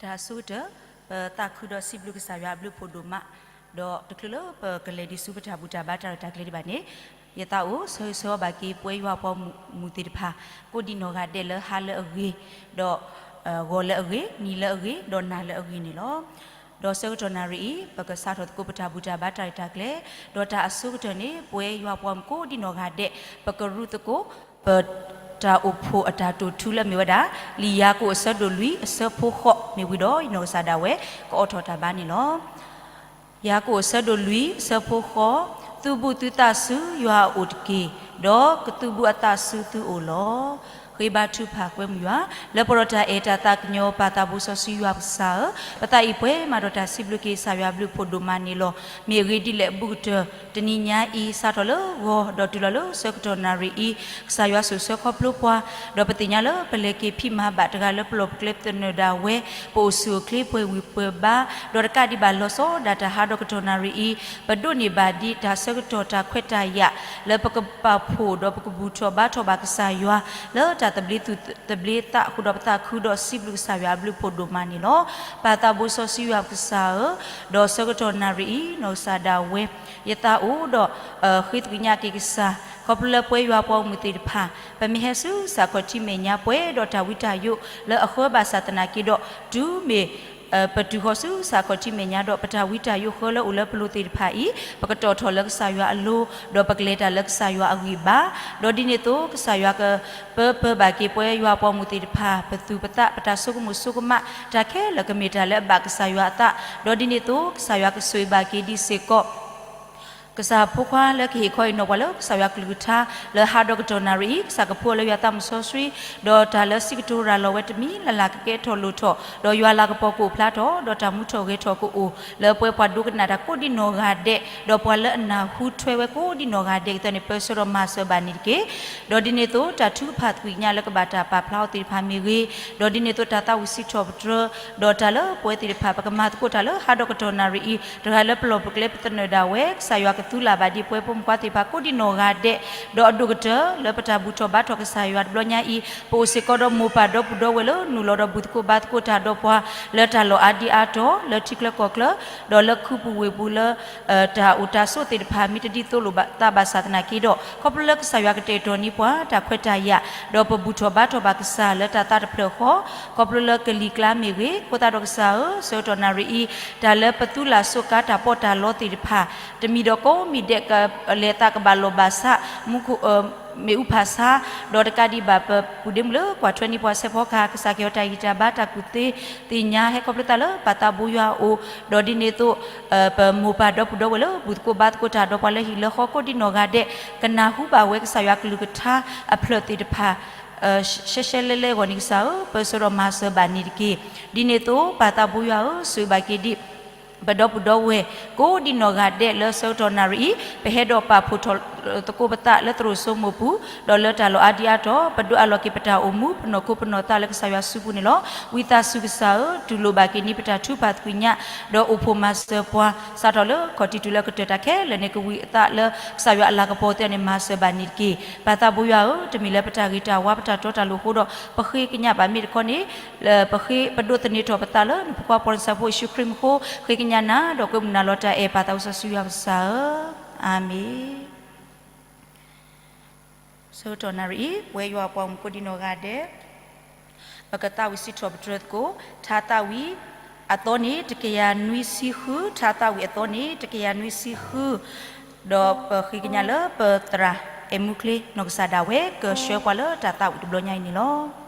တၢ်ဆိကတၢၢ်, ပသးခုဒီးစံးဘျုးကစၢ်ယွၤအဘျုးအဖှိၣ်ဒိၣ်မး, ဒီးတချုးလၢပကလဲၤဒံးဆူပတၢ်ဘူၣ်တၢ်ဘါတၢ်ရဲၣ်တၢ်ကျဲၤဒံးဘၣ်န့ၣ်, ယသးအိၣ်ဆၢဂ့ၤဆၢဝါဘၣ်က့ၤပဝဲယွၤပှၤမုၢ်သ့ၣ်တဖၣ်, ကိးဒံနီၢ်ဂၤဒဲးလၢဟါလၢအဂ့ၤ, ဒီးဂီၤလၢအဂ့ၤ, နံၤလၢအဂ့ၤ, ဒီးနၤလၢအဂ့ၤန့ၣ်လီၤ. ဒီးဆၢကတီၢ်နၣ်ရံၣ်အံၤ ပကစးထီၣ်သကိးပတၢ်ဘူၣ်တၢ်ဘါတၢ်ရဲၣ်တၢ်ကျဲၤ, ဒီးတၢ်အဆိကတၢၢ်န့ၣ် ပဝဲယွၤပှၤမုၢ်ကိးဒံနီၢ်ဂၤဒဲး ပကရူသကိး ပတၢ်အိၣ်ဖှိၣ်အတၢ်တိာ်ထူလၢအမ့ၢ်ဝဲဒၣ် လံာ်ယၤကိာ်အဆၢဒိၣ်လွံၢ်အဆၢဖိဃိး မ့ၢ်ဝံၤဒီး ယနီၢ်ကစၢ်ဒၣ်ဝဲ ကအိးထီၣ်တၢ်ဘါန့ၣ်လီၤ. ယၤကိာ်အဆၢဒိၣ်လွံၢ်အဆၢဖိဃိး, သုဘူးသုသးဆူယွၤအအိၣ်တက့ၢ်, ဒီးကသုးဘူးအသးဆူသုအိၣ်လီၤ. ဃ့ဘါထုကဖၣ်ကွဲမုာ်ယွၤ, လၢပှဲၤဒီးတၢ်အဲၣ်တၢ်သးကညီၤ ပၢ်သးဘိစီဆှံယွၤပကစၢ်ဧၢ, ပသးအံၤပှဲၤမးဒီးတၢ်စံးဘျုးက့ၤကစၢ်ယွၤအဘျုးအဖှိၣ်ဒိၣ်မးန့ၣ်လီၤ. မ့ၢ်အဂ့ၢ်ဒ်လဲၣ်အဘူးကတၢၢ် တနံၤညါအံၤ စးထီၣ်လၢဂီၤ ဒီးတုၤလီၤလၢဆၢကတီၢ်နၣ်ရံၣ်အံၤ ကစၢ်ယွၤဆိၣ်ဆၢခီဖျိပှၤ, ဒီးပသ့ၣ်ညါလၢပလဲၤက့ၤဖံးမၤဘၣ်တဂၤလၢပလီၢ်ပကျဲပသနၢၣ်ဒၣ်ဝဲ, ပအိၣ်ဆူၣ်အိၣ်ချ့ပှဲၤဝံၤပှဲၤဘါ, ဒီးတကးဒံးဘၣ်လီၤဆီဒၣ်တၢ်ဟးဒီးကတီၢ်နၣ်ရံၣ်အံၤ ပဒိးန့ၢ်ဘၣ်ဒ်တၢ်ဆၢကတီၢ်တၢ်ခွဲးတၢ်ယာ် လၢပကပာ်ဖှိၣ်ဒီးပကဘူၣ်ထီၣ်ဘါထီၣ်ဘၣ်ကစၢ်ယွၤ လၢတၢ်သဘျ့သူၣ်သဘျ့သးအဃိဒီး ပသးခုဒီးစံးဘျုးကစၢ်ယွၤအဘျုးအဖှိၣ်ဒိၣ်မးန့ၣ်လီၤ. ပၢ်သးဘိစီဆှံယွၤပကစၢ်ဧၢ, ဒီးဆၢကတီၢ်နၣ်ရံၣ်အံၤ နီၢ်ကစၢ်ဒၣ်ဝဲ ယသးအိၣ်ဒီး ဃ့သကွံာ်ညါက့ၤကစၢ် ခီဖျိလၢပဝဲယွၤပှၤမုၢ်သ့ၣ်တဖၣ် ပမ့ၢ်ဟဲဆူစးခီၣ်ထံမဲာ်ညါပှဲၤဒီးတၢ်ဝံတၢ်ယိးလၢအဃၢဘၣ်ဆၣ်သနာ်က့ဒီး တုၤမ့ၢ် ပတုၤဃီၤဆူစးခီၣ်ထံမဲာ်ညါဒီး ပတၢ်ဝံတၢ်ယိးဃၢလၢအိၣ်လၢပလိၤသ့ၣ်တဖၣ်အံၤ ပကတီၣ်ထီၣ်လၢကစၢ်ယွၤအလိၤ, ဒီးပကလဲၤတၢ်လၢကစၢ်ယွၤအဂံၢ်ဘါ, ဒီးဒ်န့ၣ်အသိး ကစၢ်ယွၤကပၢပၢဘၣ်က့ၤပဝဲယွၤပှၤမုၢ်သ့ၣ်တဖၣ် ပသူၣ်ပသး ပတၢ်ဆိကမိၣ်ဆိကမး တၢ်ခဲလၢာ်ကမ့ၢ်တၢ်လၢအဘၣ်ကစၢ်ယွၤအသး, ဒီးဒ်န့ၣ်အသိး ကစၢ်ယွၤကဆိၣ်ဂ့ၤဘၣ်က့ၤဒံးစ့ၢ်ကီး ကစၢ်ဖိခွါလၢကဟ့ၣ်ခီဟ့ၣ်နီၤပှၤလၢကစၢ်ယွၤကလုၢ်ကထါ လၢဟးဒီးကတီၢ်နၣ်ရံၣ်အံၤ ကစၢ်ကဖှူအီၤလၢယွၤသးမုၢ်စီဆှံ, ဒီးတၢ်လၢစံးကတိၤရၤလီၤဝဲတမံၤလၢ်လၢ်ကကဲထီၣ်လိၣ်ထီၣ်, ဒီးယွၤလၤကပီၤကအိၣ်ဖျါထီၣ်, ဒီးတၢ်မူထီၣ်ဂဲၤထီၣ်ကအိၣ် လၢပဝဲပှၤဒိကနၣ်တၢ်ကိးဒံနီၢ်ဂၤဒဲး, ဒီးပှၤလၢအနၢ်ဟူထွဲဝဲကိးဒံနီၢ်ဂၤဒဲးကသ့န့ၣ် ပၢဆှၢဒီးမၤစၢၤဘၣ်န့ၣ်တက့ၢ်. ဒီးဒ်န့ၣ်အသိး တၢ်ထုကဖၣ်သကွံာ်ညါလၢကဘၣ်တၢ်ပာ်ဖျါအီၤသ့ၣ်တဖၣ်မ့ၢ်ဂ့ၤ, ဒီးဒ်န့ၣ်အသိး တၢ်သးဝံၣ်စံးထီၣ်ပတြၢၤ, ဒီးတၢ်လၢပဝဲသ့ၣ်တဖၣ် ပကမၤသကိးတၢ်လၢဟးဒီးကတီၢ်နၣ်ရံၣ်အံၤ တဂၤလၢပလီၢ်ပကျဲပသနၢၣ်ဒၣ်ဝဲ ကစၢ်ယွၤကသူလၢ်ဘၣ်ဒံးပဝဲဖိမုၣ်ဖိခွါသ့ၣ်တဖၣ်ကိးဒံနီၢ်ဂၤဒဲး, ဒီးအဒိၣ်ကတၢၢ်လၢပတၢ်ဘူၣ်ထီၣ်ဘါထီၣ်ကစၢ်ယွၤတဘျီညါအံၤ ပအိၣ်စ့ၢ်ကီးဒီးမိၢ်ပၢ်ဒီပုၢ်ဒီဝဲၢ်လၢနုာ်လီၤဒီးဘူးသကိးဘါသကိးတၢ်ဒီးပှၤ လၢတၢ်လီၢ်အါဒံအါတီၤ လၢထံချၢကီၢ်ချၢ, ဒီးလၢခူပူၤဝ့ၢ်ပူၤလၢ တၢ်အိၣ်တၢ်ဆိးသ့ၣ်တဖၣ် မ့ၢ်တဒ်သိးလိာ်သးဘၣ်ဆၣ်သနာ်က့ဒီး ခီဖျိလၢကစၢ်ယွၤကတဲာ်ကတီၤန့ၢ်ပှၤ တၢ်ခွဲးတၢ်ယာ်, ဒီးပဘူၣ်ထီၣ်ဘါထီၣ်ဘၣ်ကစၢ်လၢတၢ်သးတဖျၢၣ်ဃီ, ခီဖျိလၢကလံၤကျါမ့ၢ်ဂ့ၤ, အဃိသတးဒီးကစၢ်ဧၢ, ဆၢကတီၢ်နၣ်ရံၣ်အံၤ တၢ်လၢပသူလၢ်စိးကါတၢ်ပီးတၢ်လီသ့ၣ်တဖၣ် တမံၤဒီးကိးမံၤဒဲး ကလဲၤသးကဘၣ်လိာ်ဘၣ်ဆၣ် မူခိၣ် မ့ၣ်အူဖးဆါ, ဒီးတကးဒံးဘၣ် ပပူၤဒ့မုၣ်လၢကွၢ်ထွဲန့ၢ်ပှၤဆဲးဖီကဟၣ် ကစၢ်က့ၤအီၤတၢ်ဂံၢ်တၢ်ဘါတၢ်ကူၣ်သ့သ့ၣ်ညါ ဟဲခီဖျိသးလၢပၢ်သးဘိယွၤအအိၣ်, ဒီးဒ်န့ၣ်အသိး ပမိၢ်ပၢ်ဒီပုၢ်ဒီဝဲၢ်လၢ ဘူးသကိးဘါသကိးတၢ်ဒီးပှၤလၢဟံၣ်လၢဃီကိးဒံနီၢ်ဂၤဒဲး ကနၢ်ဟူဘၣ်ဝဲကစၢ်ယွၤကလုၢ်ကထါအဖျၢၣ်သ့ၣ်တဖၣ် ရှဲရှဲလဲလဲအဂီၢ်န့ၣ်ကစၢ်ဧၢ, ပၢဆှၢဒီးမၤစၢၤဘၣ်န့ၣ်တက့ၢ်. ဒ်န့ၣ်အသိး ပၢ်သးဘိယွၤဧၢ, ဆိၣ်ဂ့ၤဘၣ်က့ၤဒံး ပဒီပုၢ်ဒီဝဲၢ် ကိးဒံနီၢ်ဂၤဒဲးလၢဆၢကတီၢ်နၣ်ရံၣ်အံၤ ပဟဲဒီးပာ်ဖှိၣ်ထီၣ်သကိးပသးလၢသရိာ်စိမိၢ်ပူၤ, ဒီးလၢတၢ်လီၢ်အါဒံအါတီၤ ပဒိးအးလီၤက့ၤပတၢ်အိၣ်မူ ပနီၢ်ခိပနီၢ်သးလၢကစၢ်ယွၤစုပူၤန့ၣ်လီၤ. ဝံသးစူၤကစၢ်ဧၢ, တူၢ်လိာ်ဘၣ်က့ၤန့ၢ်ပတၢ်ထုကဖၣ်သကွံာ်ညါ, ဒီးအိၣ်ဖှိၣ်မၤစၢၤပှၤ စးထီၣ်လၢခီၣ်ထံးတုၤလၢကတၢၢ်တၢ်ခဲလၢာ်န့ၣ် ကဝံအသးလၢကစၢ်ယွၤအလၤကပီၤသ့ၣ်န့ၣ် မၤစၢၤဘၣ်န့ၣ်တက့ၢ်. ပၢ်သးဘိယွၤဧၢ, တမ့ၢ်လၢပတၢ်ဂ့ၤတၢ်ဝါ ပတၢ်တီတၢ်လိၤအဃိဒီး ပဃ့ကညးဘၣ်မ့ၢ်တခီန့ၣ် လၢပဃ့ပဒိးသန့ၤထီၣ်ပသးလၢနဖိခွါပှၤနဆၢဖိယ့ၣ်ၡူးခရံာ်မူခိၣ် ဃ့ကညးနၤ ဒီးကွဲမုာ်နၤလီၤတၢ်အဲၣ် ပၢ်သးစီဆှံယွၤပကစၢ်ဧၢ, အၤမ့ၣ်. ဆၢကတီၢ်နၣ်ရံၣ်အံၤ ပဝဲယွၤပှၤမုၣ်ကိးဒံနီၢ်ဂၤဒဲး ပကသးဝံၣ်စံးထီၣ်ပတြၢၤသကိး ထါသးဝံၣ်အသီန့ၣ် တကယၤနွံဆံဃု, ထါသးဝံၣ်အသီန့ၣ် တကယၤနွံဆံဃု, ဒီးပဃ့ကညးလၢပသရၣ်အဲၣ်မူချ့ နီၢ်ကစၢ်ဒၣ်ဝဲ ကဆှၢပှၤလၢတၢ်သးဝံၣ်တဘျီညါအံၤန့ၣ်လီၤ.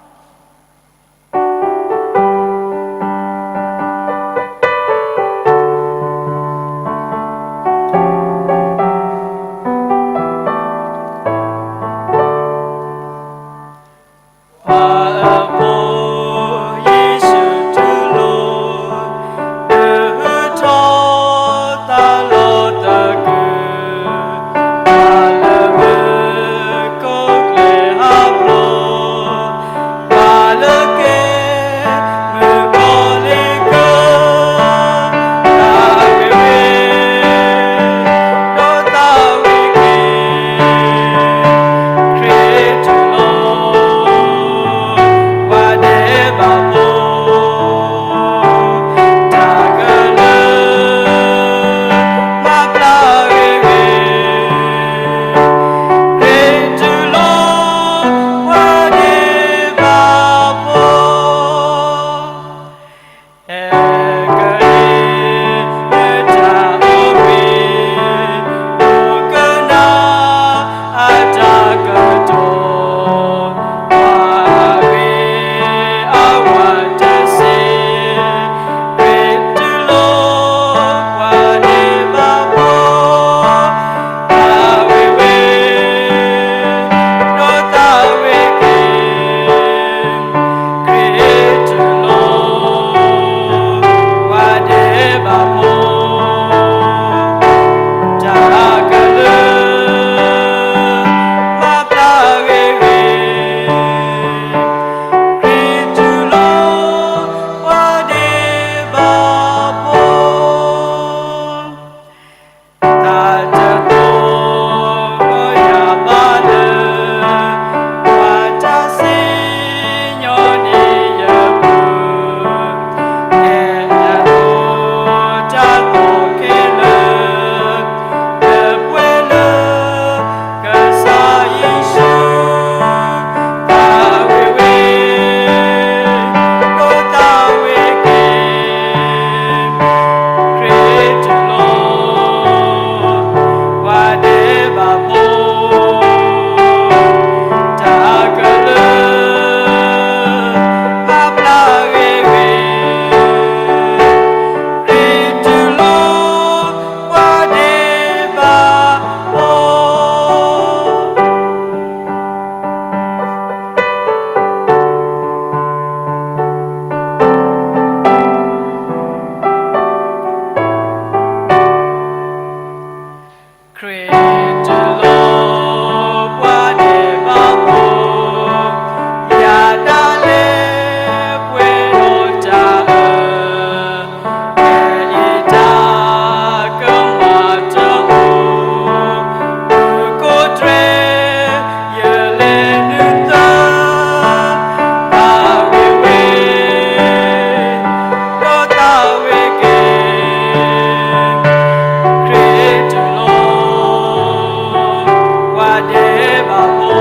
ဒဲးဘးဖိ,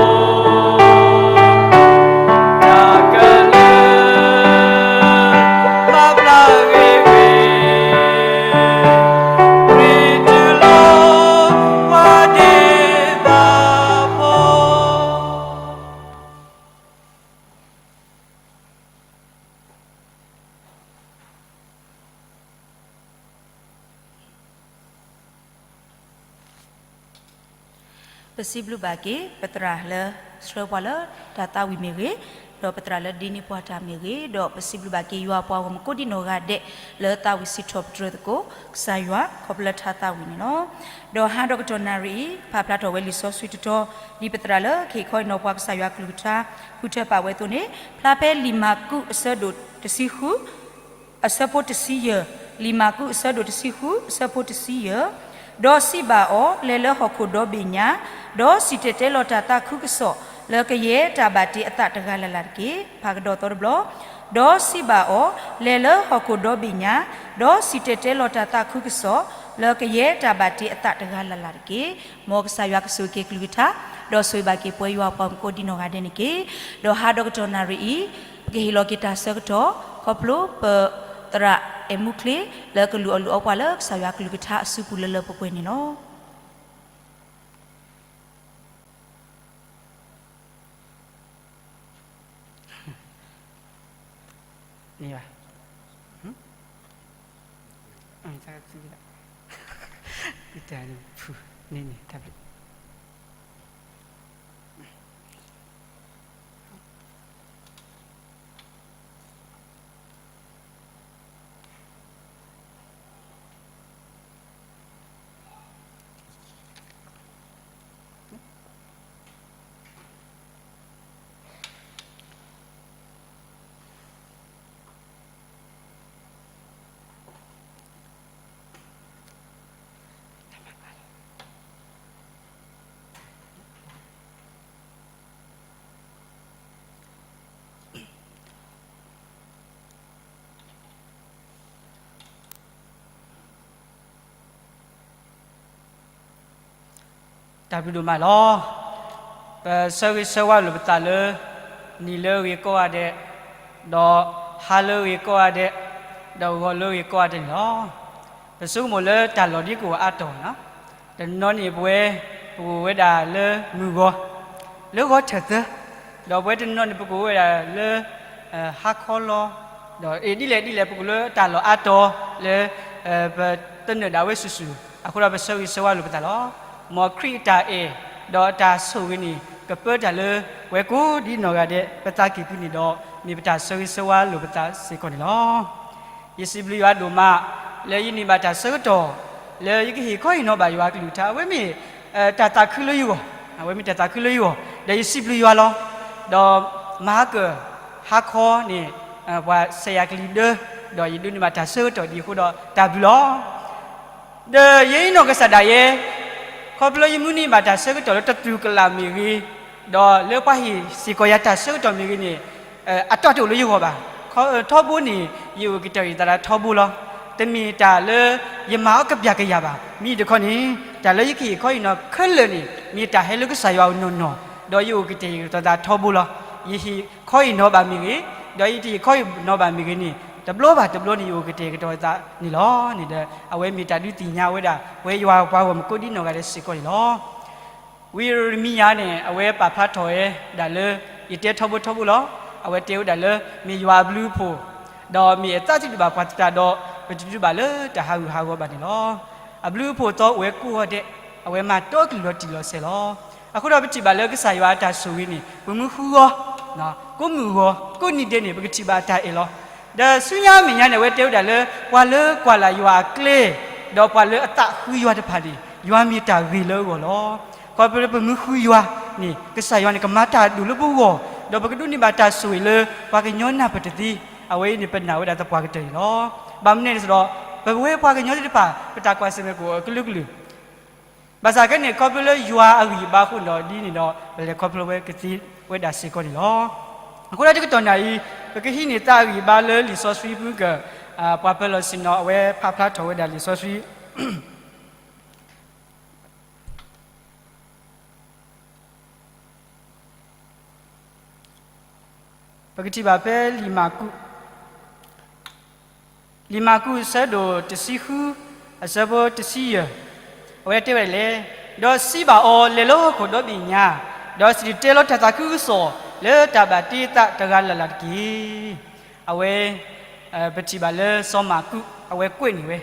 တၢ်ကလုၢ်, ဘၣ်ဘျါဂ့ၤဂ့ၤ, ရ့တုၤလီၤ, ပှၤဒဲးဘးဖိ. ပစံးဘျုးဘၣ်က့ၤ ပသရၣ်လၢဆှၢပှၤလၢတၢ်သးဝံၣ်မ့ၢ်ဂ့ၤ, ဒီးပသရၣ်လၢဒ့န့ၢ်ပှၤတၢ်မ့ၢ်ဂ့ၤ, ဒီးပစံးဘျုးဘၣ်က့ၤယွၤပှၤဂီၢ်မုၢ်ကိးဒံနီၢ်ဂၤဒဲး လၢသးဝံၣ်စံးထီၣ်ပတြၢၤသကိး ကစၢ်ယွၤ ခီဖျိလၢထါသးဝံၣ်န့ၣ်လီၤ. ဒီးဟါဒီကတီၢ်နၣ်ရံၣ်အံၤ ပာ်ဖျါထီၣ်ဝဲလံာ်စီဆှံတတီၤ ဒ်ပသရၣ်လၢကဟ့ၣ်ခီအံၤနီၤပှၤကစၢ်ယွၤကလုၢ်ကထါ ဃုထၢပာ်ဝဲအသိးန့ၣ် ဖျါဖဲလံာ်မၢ်ကူးအဆၢဒိၣ်တဆံဃု အဆၢဖိတဆံယဲၢ်, လံာ်မၢ်ကူးအဆၢဒိၣ်တဆံဃု အဆၢဖိတဆံယဲၢ်, ဒီးစံးဘၣ်အီၤ, လဲၤလၢဟီၣ်ခိၣ်ဒီဘ့ၣ်ညါ, ဒီးစံၣ်တဲၤတဲလီၤတၢ်သးခုကစီၣ် လၢကယဲၢ်တၢ်ဘၣ်တ့အသးတဂၤလၢ်လၢ်တက့ၢ်. ဖးကဒီးသီတဘျီ, ဒီးစံးဘၣ်အီၤ, လဲၤလၢဟီၣ်ခိၣ်ဒီဘ့ၣ်ညါ, ဒီးစံၣ်တဲၤတဲလီၤတၢ်သးခုကစီၣ် လၢကယဲၢ်တၢ်ဘၣ်တ့အသးတဂၤလၢ်လၢ်တက့ၢ်. မ်ကစၢ်ယွၤကဆိၣ်ဂ့ၤက့ၤကလုၢ်ကထါ, ဒီးဆိၣ်ဂ့ၤဘၣ်က့ၤပဝဲယွၤပှၤမုၢ်ကိးဒံနီၢ်ဂၤဒဲးန့ၣ်တက့ၢ်. ဒီးဟါဒီကတီၢ်နၣ်ရံၣ်အံၤ ပကဟ့ၣ်လီၤက့ၤတၢ်ဆၢကတီၢ် ခီဖျိပသရၣ်အဲၣ်မူချ့ လၢကလူၤအီၣ်လူၤအီပှၤလၢကစၢ်ယွၤကလုၢ်ကထါအစုပူၤလၢလၢပှဲၤပှဲၤန့ၣ်လီၤ. န့ၣ်ဘၣ်, တၢ်န့ၣ်ဖု, န့ၣ်န့ၣ် တၢ်ဘျုး. တၢ်ဘျုးဒိၣ်မးလီၤ. ပဆၢဂ့ၤဆၢဝါလိာ်ပသးလၢ နံၤလၢအဂ့ၤကိးဂၤဒဲး, ဒီးဟါလၢအဂ့ၤကိးဂၤဒဲး, ဒီးဂီၤလၢအဂ့ၤကိးဂၤဒဲးန့ၣ်လီၤ. ပဆိကမိၣ်လၢတၢ်လီၢ်ဒ်ကအိၣ်အါတီၢ်, တနီၤန့ၣ်ပဝဲ, ပကအိၣ်ဝဲဒၣ်လၢမုၢ်ဂီၤ, လၢဂီၤထၢၣ်သၢ, ဒီးပဝဲတနီၤန့ၣ် ပကအိၣ်ဝဲဒၣ်လၢ ဟါခီလီၤ, ဒီးအ့ၣ်ဒ်လဲၣ်ဒ်လဲၣ် ပကအိၣ်လၢတၢ်လီၢ်အါတီၢ်လၢ ပတနၢၤဒၣ်ဝဲစုာ်စုာ်, အဃိဒီးပဆၢဂ့ၤဆၢဝါလိာ်ပသးလီၤ. မ်ခရံာ်အတၢ်အဲၣ် ဒီးအတၢ်ဆိၣ်ဂ့ၤန့ၣ် ကပၢတၢ်လၢပဝဲကိးဒံနီၢ်ဂၤဒဲး ပသးကံၢ်ပူၤန့ၣ်ဒီး မ့ၢ်ပတၢ်ဆၢဂ့ၤဆၢဝါလိာ်ပသးစ့ၢ်ကီးန့ၣ်လီၤ. ယစံးဘျုးယွၤဒိၣ်မး လၢယန့ၢ်ဘၣ်တၢ်ဆၢကတီၢ် လၢယကဟ့ၣ်ခီဟ့ၣ်နီၤဘၣ်ယွၤကလုၢ်ကထါ အဝဲမ့ၢ် တၢ်သးခုလၢယဂီၢ်, အဝဲမ့ၢ်တၢ်သးခုလၢယဂီၢ် ဒီးယစံးဘျုးယွၤလီၤ. ဒီးမၤကၢၢ် ဟါခီန့ၣ် ပှၤဆဲးယၤကလံၤဒၢ, ဒီးယဒိးန့ၢ်ဘၣ်တၢ်ဆၢကတီၢ်ဒ်အဃိဒီးတၢ်ဘျုးလီၤ. ဒီးယအံၤနီၢ်ကစၢ်ဒၣ်ယဲ ခီဖျိယမုၢ်န့ၢ်ဘၣ်တၢ်ဆၢကတီၢ်လၢတတူၢ်ကလာ်မ့ၢ်ဂ့ၤ, ဒီးလၢပှၤဟ့ၣ်စ့ၢ်ကီးယၤတၢ်ဆၢကတီၢ်မ့ၢ်ဂ့ၤန့ၣ် အတီၢ်တအိၣ်လၢယဂီၢ်ဘၣ်. ထီဘိန့ၣ် ယအိၣ်ကတဲာ်ကတီၤသးဒီးထီဘိလီၤ. တမ့ၢ်တၢ်လၢယမၤအီၤကပျၢ်ကယၤဘၣ်. မ့ၢ်တခီန့ၣ် တၢ်လၢယကဟ့ၣ်ခီဟ့ၣ်နီၤခဲလၢာ်န့ၣ် မ့ၢ်တၢ်ဟဲလၢကစၢ်ယွၤအအိၣ်နီၢ်နီၢ်, ဒီးယအိၣ်ကတဲာ်ကတီၤသးထီဘိလီၤ. ယဟ့ၣ်ခီဟ့ၣ်နီၤဘၣ်မ့ၢ်ဂ့ၤ, ဒီးယတဟ့ၣ်ခီဟ့ၣ်နီၤဘၣ်မ့ၢ်ဂ့ၤန့ၣ် တဘျီဘၣ်တဘျီန့ၣ် ယအိၣ်ကတဲာ်ကတီၤသးန့ၣ်လီၤန့ၣ်ဒီး အဝဲမ့ၢ်တၢ်ဒုးသ့ၣ်ညါဝဲဒၣ် ပဝဲယွၤပှၤဂီၢ်မုၢ်ကိးဒံနီၢ်ဂၤဒဲးစ့ၢ်ကီးန့ၣ်လီၤ. ဝံယံးရမံယၤန့ၣ် အဝဲပာ်ဖျါထီၣ်ဝဲဒၣ်လၢ ယတဲထီဘိထီဘိလီၤ. အဝဲတဲဝဲဒၣ်လၢ မ့ၢ်ယွၤအဘျုးအဖှိၣ်, ဒီးမ့ၢ်အသးတဒုးဘၣ်ပှၤသတးဒီး ပတဒုးဘၣ်လၢတၢ်ဟးဂူာ်ဟးဂီၤဘၣ်န့ၣ်လီၤ. အဘျုးအဖှိၣ်သီအိၣ်ဝဲကိးဂၤဒဲး, အဝဲမၤတီအကလုၢ်လီၤတံၢ်လီၤဆဲးလီၤ. အဃိဒီးပထံၣ်ဘၣ်လၢကစၢ်ယွၤအတၢ်ဆိၣ်ဂ့ၤန့ၣ် ပမ့ၢ်ဃုဂီၤ, ကိးမုၢ်ဂီၤ, ကိးနံၤဒဲးန့ၣ် ပကထံၣ်ဘၣ်တၢ်အဲၣ်လီၤ. ဒီးဆူညါအမဲာ်ညါန့ၣ် အဝဲတဲဝဲဒၣ်လၢ ပှၤလၢကွၢ်လၢ်ယွၤအကျဲ, ဒီးပှၤလၢအသးဃုယွၤတဖၣ်န့ၣ် ယွၤမ့ၢ်တၢ်ဂ့ၤလၢအဂီၢ်လီၤ. ခီဖျိလၢပမ့ၢ်ဃုယွၤန့ၣ် ကစၢ်ယွၤန့ၣ် ကမၤတၢ်အဒိၣ်လၢပဂီၢ်, ဒီးပကဒိးန့ၢ်ဘၣ်တၢ်ဆိၣ်ဂ့ၤလၢ ပှၤကညီနၢ်ပၢၢ်တသ့, အဝဲအံၤန့ၣ် ပနာ်ဝဲဒၣ်သပှၢ်ကတၢၢ်န့ၣ်လီၤ. ဘၣ်မနုၤလဲၣ်န့ၣ်ဒီး ပဝဲပှၤကညီသ့ၣ်တဖၣ် ပတၢ်ကွၢ်ဆၢၣ်မဲာ်ကအိၣ်အကလုာ်ကလုာ် ဘၣ်ဆၣ်ခဲန့ၣ် ခီဖျိလၢယွၤအဂံၢ်အဘါအဃိန့ၣ်ဒီး ဒ်န့ၣ်ဒီး ပလဲၤခီဖျိဝဲကသ့ဝဲဒၣ်စ့ၢ်ကီးန့ၣ်လီၤ. အဃိဒီးတကတီၢ်နၣ်အံၤ ပကဟံးန့ၢ်သးအဂံၢ်အဘါလၢလံာ်စီဆှံပူၤက ပှၤပၢၤလီၢ်ဆ့ၣ်နီၤ အဝဲဖးဖျါထီၣ်ဝဲဒၣ်လံာ်စီဆှံ ပကထံၣ်ဘၣ်ဖဲလံာ်မၢ်ကူး, လံာ်မၢ်ကူးအဆၢဒိၣ်တဆံဃု, အဆၢဖိတဆံယဲၢ်, အဝဲတဲဝဲဒ်လဲၣ်, ဒီးစံးဘၣ်အီၤ, လဲၤလၢဟီၣ်ခိၣ်ဒီဘ့ၣ်ညါ, ဒီးစံၣ်တဲၤတဲလီၤတၢ်သးခုကစီၣ်လၢတၢ်ဘၣ်တ့သးတဂၤလၢ်လၢ်တက့ၢ်. အဝဲ ပထံၣ်ဘၣ်လၢစီၤမၢ်ကူး အဝဲကွဲးန့ၢ်ဝဲ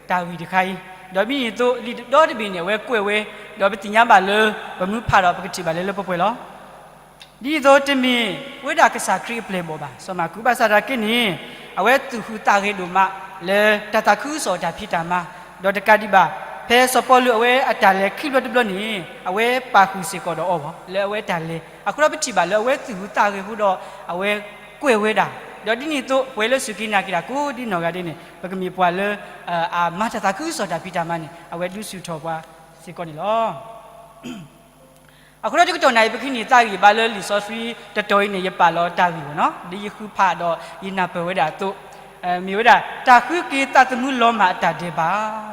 တၢ်ဂ့ၢ်တခါအံၤ, ဒီးဒ်န့ၣ်အသိး လံာ်တတီတဘ့ၣ်န့ၣ် အဝဲကွဲးဝဲ, ဒီးပသ့ၣ်ညါဘၣ်လၢ ပမ့ၢ်ဖးဒီးပကထံၣ်ဘၣ်လၢလၢပှဲၤပှဲၤလီၤ. ဒ်န့ၣ်အသိးတမ့ၢ်ဝဲဒၣ်ကစၢ်ခရံာ်အပျဲၢ်အဘီၣ်ဘၣ်. စီၤမၢ်ကူးဘၣ်ဆၣ်သနာ်က့န့ၣ် အဝဲသူၣ်ဟူးသးဂဲၤဒိၣ်မး လၢတၢ်သးခုကစီၣ်အတၢ်ဖံးတၢ်မၤ, ဒီးတကးဒံးဘၣ် ဖဲစီၤပီလူးအဝဲအတၢ်လဲၤခံဘျီတဘျီန့ၣ် အဝဲပာ်ဃုာ်စ့ၢ်ကီးဒီးအီၤဘၣ် လၢအဝဲတၢ်လဲၤ, အဃိဒီးပထံၣ်ဘၣ်လၢအဝဲသူၣ်ဟူးသးဂဲၤအဃိဒီး အဝဲကွဲးဝဲဒၣ်, ဒီးဒ်န့ၣ်အသိး ပှၤလၢစူၢ်က့ၤနာ်က့ၤတၢ်ကိးဒ်နီၢ်ဂၤဒဲးန့ၣ် ပကမ့ၢ်ပှၤလၢ အမၤတၢ်သးခုကစီၣ်တၢ်ဖံးတၢ်မၤန့ၣ် အဝဲဒုးဆူၣ်ထီၣ်ပှၤစ့ၢ်ကီးန့ၣ်လီၤ. အဃိဒီးတကတီၢ်နၣ်အံၤ ပကဟံးန့ၢ်သးဂံၢ်ဘါလၢလံာ်စီဆှံတတီၤအံၤန့ၣ် ယပာ်လီၤတၢ်ဂ့ၢ်ဝဲနီၤ ဒ်ယဃုဖးဒီးယနၢ်ပၢၢ်ဝဲဒၣ်အသိး, မ့ၢ်ဝဲဒၣ် တၢ်ဃုက့ၤသးသမူလီၤမၢ်အတၢ်ဒဲးဘး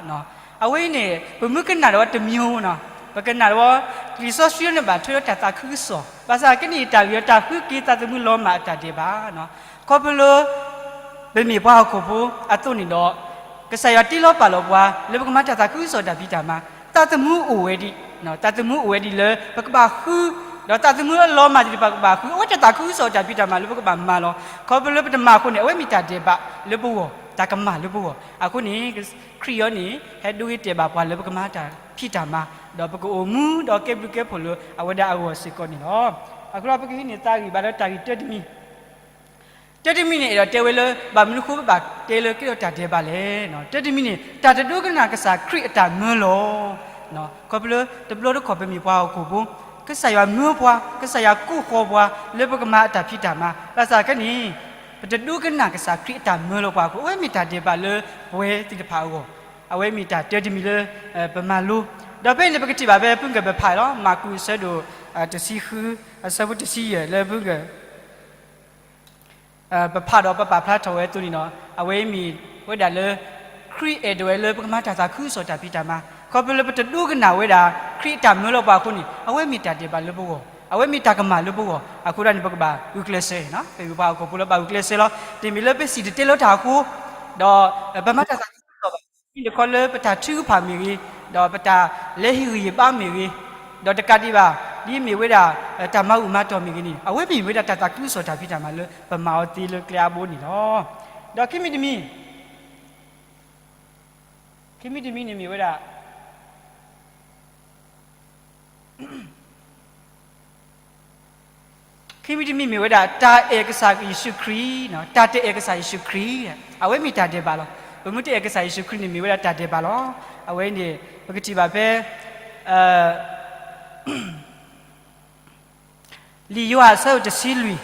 နီၤ. အဝဲအံၤန့ၣ် ပမ့ၢ်ကနၣ်ဒီးဝဲတမံၤနီၤ, ပကနၣ်ဒီးဝဲ လံာ်စီဆှံန့ၣ်ဘၣ်ထွဲဒီးတၢ်သးခုကစီၣ်, ဘၣ်ဆၣ်ကန့ၣ်တၢ်ဂ့ၢ်ဒီးတၢ်ဃုက့ၤသးသမူလီၤမၢ်အတၢ်ဒဲးဘးနီၤ. ခီဖျိလၢ ပမ့ၢ်ပှၤဟီၣ်ခိၣ်ဖိအသိးန့ၣ်ဒီး ကစၢ်ယွၤတ့လီၤပာ်လီၤပှၤ လၢပကမၤတၢ်သးခုကစီၣ်တၢ်ဖံးတၢ်မၤ, သးသမူအိၣ်ဝဲဒၣ်, သးသမူအိၣ်ဝဲဒၣ်လၢပကဘၣ်ဃု, ဒီးသးသမူလၢလီၤမၢ်သ့ၣ်တဖၣ်ကဘၣ်ဃု, အဝဲတၢ်သးခုကစီၣ်တၢ်ဖံးတၢ်မၤလၢပကဘၣ်မၤလီၤ. ခီဖျိလၢပတမၤအဃိန့ၣ် အဝဲမ့ၢ်တၢ်ဒဲးဘးလၢပဂီၢ်, တၢ်ကမၣ်လၢပဂီၢ်. အဃိန့ၣ် ခရံာ်အံၤန့ၣ် ဟဲဒိဂ့ၤတဲာ်ဘၣ်ပှၤလၢပကမၤတၢ်ဖံးတၢ်မၤ, ဒီးပကအိၣ်မူဒီးကဲဘျုးကဲဖှိၣ်လၢအဝဲဒၣ်အဂီၢ်စ့ၢ်ကီးန့ၣ်လီၤ. အဃိဒီးပကဟံးန့ၢ်သးဂံၢ်ဘါလၢတၢ်ဂ့ၢ်တၢတမံၤ တၢတမံၤန့ၣ် အဲၣ်ဒိးတဲဝဲလၢ ဘၣ်မနုၤအဃိပဘၣ်တဲလၢကဲထီၣ်တၢ်ဒဲးဘးလဲၣ်. တၢတမံၤန့ၣ် တၢ်တဒိကနၣ်ကစၢ်ခရံာ်အတၢ်မၢလီၤ. ခီဖျိလၢတဘျီတခီၣ်ပမ့ၢ်ပှၤဟီၣ်ခိၣ်ဖိ, ကစၢ်ယွၤမၢပှၤ, ကစၢ်ယွၤကိးဃီၤပှၤ လၢပကမၤအတၢ်ဖံးတၢ်မၤ, ဘၣ်ဆၣ်ကန့ၣ် ပတဒိကနၣ်ကစၢ်ခရံာ်အတၢ်မၢလီၤပှၤအဃိ အဝဲမ့ၢ်တၢ်ဒဲးဘးလၢပဝဲသ့ၣ်တဖၣ်အဂီၢ်, အဝဲမ့ၢ်တၢ်တၢတမံၤလၢ ပမၤလိ, ဒီးဖဲအံၤန့ၣ် ပကထံၣ်ဘၣ်ဖဲ ဖုၣ်ကၢၢ်ပဖးလီၤ, မၢ်ကူးအဆၢဒိၣ် တဆံဃု, အဆၢဖိတဆံယဲၢ် လၢဖုၣ်ကၢၢ် ပဖးဒီးပပာ်ဖျါထီၣ်ဝဲအသိးန့ၣ်ဒီး အဝဲမ့ၢ်ဝဲဒၣ်လၢ ခရံာ်အဲၣ်ဒိးဝဲလၢပကမၤတၢ်သးခုကစီၣ်တၢ်ဖံးတၢ်မၤ, ခီဖျိလၢပတဒိကနၣ်ဝဲဒၣ် ခရံာ်အတၢ်မၢလီၤပှၤအဃိန့ၣ် အဝဲမ့ၢ်တၢ်ဒဲးဘးလၢပဂီၢ်, အဝဲမ့ၢ်တၢ်ကမၣ်လၢပဂီၢ်. အဃိဒၣ်န့ၣ် ပကဘၣ်ဂုာ်ကျဲးစၢး, ပမ့ၢ်ပှၤဟီၣ်ခိၣ်ဖိလၢဘၣ်ဂုာ်ကျဲးစၢးလီၤ. တမ့ၢ်လၢပစံၣ်တဲၤတဲလီၤတၢ်အဃိ ဒီးပမၤတၢ်သးခုကစီၣ်ဘၣ်, မ့ၢ်တခီလၢပတၢ်ထုကဖၣ်မ့ၢ်ဂ့ၤ, ဒီးပတၢ်လဲၤဟ့ၣ်ဂံၢ်ဟ့ၣ်ဘါမ့ၢ်ဂ့ၤ, ဒီးတကးဒံးဘၣ် ဒ်မ့ၢ်ဝဲဒၣ် တၢ်မၤအူၣ်မၤတီၢ်မ့ၢ်ဂ့ၤန့ၣ် အဝဲမ့ၢ်ဝဲဒၣ်တၢ်သးခုကစီၣ်တၢ်ဖံးတၢ်မၤလၢပမၤအီၤသ့လၢကျဲအါဘိန့ၣ်လီၤ. ဒီးခံမံၤတမံၤ, ခံမံၤတမံၤန့ၣ်မ့ၢ်ဝဲဒၣ် ခံမံၤတမံၤမ့ၢ်ဝဲဒၣ် တၢ်အဲၣ်ကစၢ်ယ့ၣ်ၡူးခရံာ်, တၢ်တအဲၣ်ကစၢ်ယ့ၣ်ၡူးခရံာ်, အဝဲမ့ၢ်တၢ်ဒဲးဘးလီၤ. ပမ့ၢ်တအဲၣ်ကစၢ်ယ့ၣ်ၡူးခရံာ်န့ၣ် မ့ၢ်ဝဲဒၣ်တၢ်ဒဲးဘးလီၤ. အဝဲန့ၣ် ပကထံၣ်ဘၣ်ဖဲ လံာ်ယိၤဟၣ်အဆၢဒိၣ်တဆံလွံၢ်,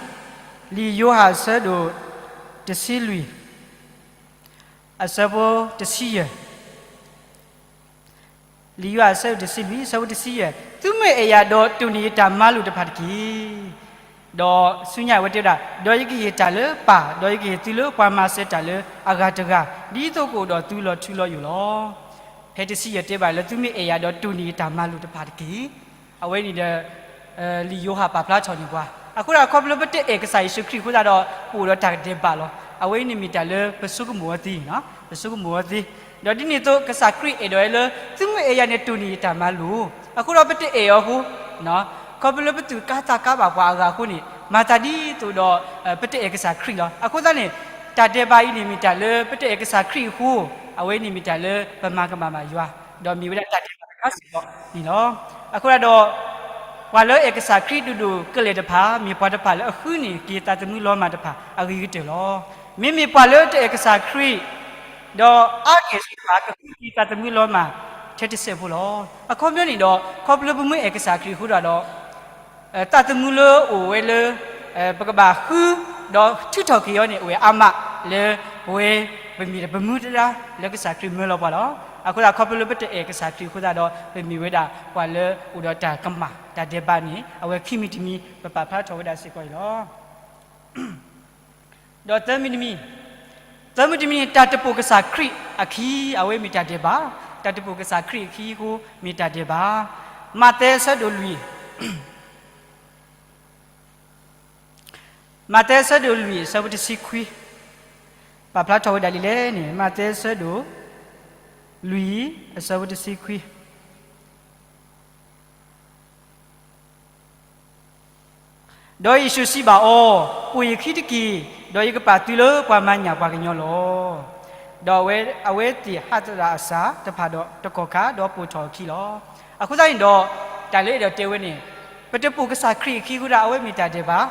လံာ်ယိၤဟၣ်အဆၢဒိၣ်တဆံလွံၢ်, အဆၢဖိတဆံယဲၢ် လံာ်ယိၤဟၣ်အဆၢဒိၣ်တဆံလွံၢ် အဆၢဖိတဆံယဲၢ်, သုမ့ၢ်အဲၣ်ယၤဒီးတိၢ်န့ၢ်ယတၢ်မၤလိာ်တဖၣ်တက့ၢ်. ဒီးဆူညါအဝဲတဲဝဲဒၣ်, ဒီးယကဟ့ၣ်တၢ်လၢပၢ်, ဒီးယကဟ့ၣ်သုလၢပှၤမၤစၢၤတၢ်လၢအဂၤတဂၤ, ဒ်သိးကအိၣ်ဒီးသုလီၤထူလီၤယိာ်လီၤ. ဖဲတဆံယဲၢ်တဲဘၣ်လၢသုမ့ၢ်အဲၣ်ယၤဒီးတိၢ်န့ၢ်ယတၢ်မၤလိာ်တဖၣ်တက့ၢ်. အဝဲန့ၣ်ဒီး လံာ်ယိၤဟၣ်ပာ်ဖျါထီၣ်န့ၢ်ပှၤ, အဃိဒီးခီဖျိပတအဲၣ်ကစၢ်ယ့ၣ်ၡူးခရံာ်အဃိသတးဒီး ပအိၣ်ဒီးတၢ်ဒဲးဘးလီၤ. အဝဲအံၤန့ၣ်မ့ၢ်တၢ်လၢပဆိကမိၣ်အီၤသ့, ပဆိကမိၣ်အီၤသ့. ဒီးဒ်န့ၣ်အသိး ကစၢ်ခရံာ်အဲၣ်ဒိးဝဲလၢ သုမ့ၢ်အဲၣ်ယၤန့ၣ် တိၢ်န့ၢ်ယတၢ်မၤလိာ်, အဃိဒီးပတအဲၣ်အီၤအဃိ, ခီဖျိလၢပသူၣ်ကါသးကါဘၣ်ပှၤအဂၤအဃိန့ၣ် မၤသးဒ်သိးဒီး ပတအဲၣ်ကစၢ်ခရံာ်လီၤ. အဃိသတးန့ၣ် တၢ်ဒဲးဘးအံၤန့ၣ်မ့ၢ်တၢ်လၢပတအဲၣ်ကစၢ်ခရံာ်အဃိ, အဝဲန့ၣ်မ့ၢ်တၢ်လၢပမၤကမၣ်ဘၣ်ယွၤ, ဒီးမ့ၢ်ဝဲဒၣ်တၢ်ဒဲးဘးတခါစ့ၢ်ကီးန့ၣ်လီၤ. အဃိသတးဒီး ပှၤလၢအဲၣ်ကစၢ်ခရံာ်ဒိၣ်ဒိၣ်ကလဲာ်တဖၣ် မ့ၢ်ပှၤတဖၣ်လၢအဃုန့ၢ်က့ၤသးသမူလီၤမၢ်တဖၣ်အဂ့ၤကတၢၢ်လီၤ. မ့မ့ၢ်ပှၤလၢတအဲၣ်ကစၢ်ခရံာ် ဒီးအါကဲၣ်ဆိးတဖၣ် ကဃုက့ၤသးသမူလီၤမၢ်ထဲတစဲးဖိလီၤ. အခီပညီန့ၣ်ဒီး ခီဖျိပမ့ၢ်အဲၣ်ကစၢ်ခရံာ်အဃိဒီး သးသမူလၢအိၣ်ဝဲလၢ ပကဘၣ်ဃု ဒီးထုးထီၣ်က့ၤအီၤန့ၣ် အိၣ်ဝဲအါမးလၢပဝဲ ပမ့ၢ်ပမူဒါလၢကစၢ်ခရံာ်မၢလီၤပှၤလီၤ. အဃိသတးခီဖျိလၢပတအဲၣ်ကစၢ်ခရံာ်အဃိသတးဒီး ပမ့ၢ်ဝဲဒၣ်ပှၤလၢအိၣ်ဒီးတၢ်ကမၣ် တၢ်ဒဲးဘးန့ၣ် အဝဲခံမံၤတမံၤ ပပာ်ဖျါထီၣ်ဝဲဒၣ်စ့ၢ်ကီးအံၤလီၤ. ဒီးသၢမံၤတမံၤ, သၢမံၤတမံၤန့ၣ် တၢ်တပိာ်ကစၢ်ခရံာ်အခံ အဝဲမ့ၢ်တၢ်ဒဲးဘး, တၢ်တပိာ်ကစၢ်ခရံာ်အခံအဃိ မ့ၢ်တၢ်ဒဲးဘး. မးသဲအဆၢဒိၣ်လွံၢ် မးသဲအဆၢဒိၣ်လွံၢ်အဆၢဖိတဆံခွံ, ပာ်ဖျါထီၣ်ဝဲဒၣ်ဒ်လဲၣ်န့ၣ် မးသဲအဆၢဒိၣ်လွံၢ်အဆၢဖိတဆံခွံ. ဒီးယ့ၣ်ၡူးစံးဘၣ်အီၤ, ပိာ်ယခံတက့ၢ်, ဒီးယကပာ်သုလၢပှၤမၤညၣ်ပှၤကညီလီၤ. ဒီးအဝဲသ့ၣ်ဟးသဒၣ်အစၢ်တဖၣ်ဒီးတကီၢ်ခါ, ဒီးပိာ်ထီၣ်အခံလီၤ. အဃိသတးန့ၣ်ဒီး တၢ်လၢအဲၣ်ဒိးတဲဝဲန့ၣ်, ပတပိာ်ကစၢ်ခရံာ်အခံအဃိဒီး အဝဲမ့ၢ်တၢ်ဒဲးဘး.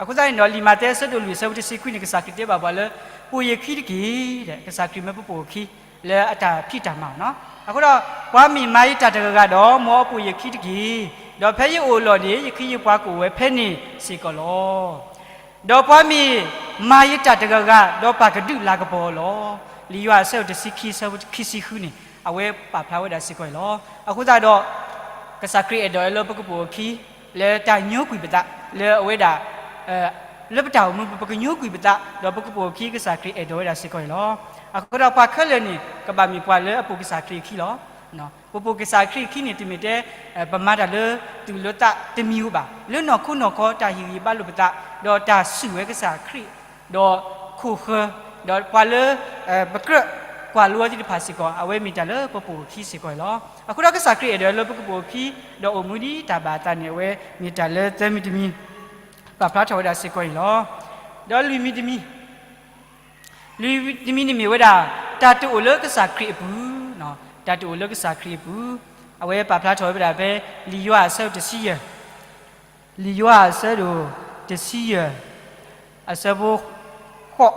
အဃိသတးန့ၣ်ဒီး လံာ်မးသဲအဆၢဒိၣ်လွံၢ်အဆၢဖိတဆံခွံန့ၣ် ကစၢ်ခရံာ်တဲဘၣ်ပှၤလၢ ပိာ်ယခံတက့ၢ်, ကစၢ်ခရံာ်မၢပပိာ်အခံ လၢအတၢ်ဖံးတၢ်မၤနီၤ. အဃိဒီး ပှၤမ့ၢ်မၤယတၢ်တဂၤဂၤဒီး မ်အပိာ်ယခံတက့ၢ်. ဒီးဖဲယအိၣ်အလီၢ်န့ၣ် ယခ့ယပှၤကအိၣ်ဝဲဖဲန့ၣ်စ့ၢ်ကီးလီၤ. ဒီးပှၤမ့ၢ်မၤယတၢ်တဂၤဂၤ, ဒီးပၢ်ကဒုးလၤကပီၤအီၤလီၤ. လံာ်ယိၤဟၣ်အဆၢဒိၣ်တဆံခံ အဆၢဖိခံဆံဃုန့ၣ် အဝဲပာ်ဖျါဝဲဒၣ်စ့ၢ်ကီးအံၤလီၤ. အဃိသတးဒီး ကစၢ်ခရံာ်အဲၣ်ဒိးလၢပကပိာ်အခံ လၢတၢ်ညိကွံာ်ပသး လၢအဝဲဒၣ် လၢပတၢ်အိၣ်မူပူၤ ပကညိကွံာ်ပသး ဒီးပကပိာ်အခံ ကစၢ်ခရံာ်အဲၣ်ဒိးဝဲဒၣ်စ့ၢ်ကီးအံၤလီၤ. အဃိဒီးပှၤခဲလၢာ်န့ၣ် ကဘၣ်မ့ၢ်ပှၤလၢအပိာ်ကစၢ်ခရံာ်အခံလီၤ. ပပိာ်ကစၢ်ခရံာ်အခံန့ၣ် တမ့ၢ်တဲ ပမၤတၢ်လၢသူၣ်လၢသးတမံၤဧိၤဘၣ်. လၢနီၢ်ခိနီၢ်ခီတၢ်ဟ့ၣ်ဂံၢ်ဟ့ၣ်ဘါလိာ်ပသး ဒီးတၢ်စူၢ်ဝဲကစၢ်ခရံာ် ဒီးခိၣ်ဃၢၤ ဒီးပှၤလၢ ပကြၢးကွၢ်လိအီၤသ့ၣ်တဖၣ်စ့ၢ်ကီး အဝဲမ့ၢ်တၢ်လၢပပိာ်အခံစ့ၢ်ကီးအံၤလီၤ. အဃိဒီးကစၢ်ခရံာ်အဲၣ်ဒိးလၢပကပိာ်အခံ ဒီးအိၣ်မူဒ်တၢ်ဘၣ်အသးန့ၣ် အဝဲမ့ၢ်တၢ်လၢသၢမံၤတမံၤ ပာ်ဖျါထီၣ်ဝဲဒၣ်စ့ၢ်ကီးအံၤလီၤ. ဒီးလွံၢ်မံၤတမံၤ လွံၢ်မံၤတမံၤန့ၣ်မ့ၢ်ဝဲဒၣ် တၢ်တအိၣ်လၢကစၢ်ခရံာ်အပူၤ, တၢ်တအိၣ်လၢကစၢ်ခရံာ်အပူၤ, အဝဲပာ်ဖျါထီၣ်ဝဲဒၣ်ဖဲ လံာ်ယိၤဟၣ်အဆၢဒိၣ်တဆံယဲၢ် လံာ်ယိၤဟၣ်အဆၢဒိၣ်တဆံယဲၢ် အဆၢဖိဃိး,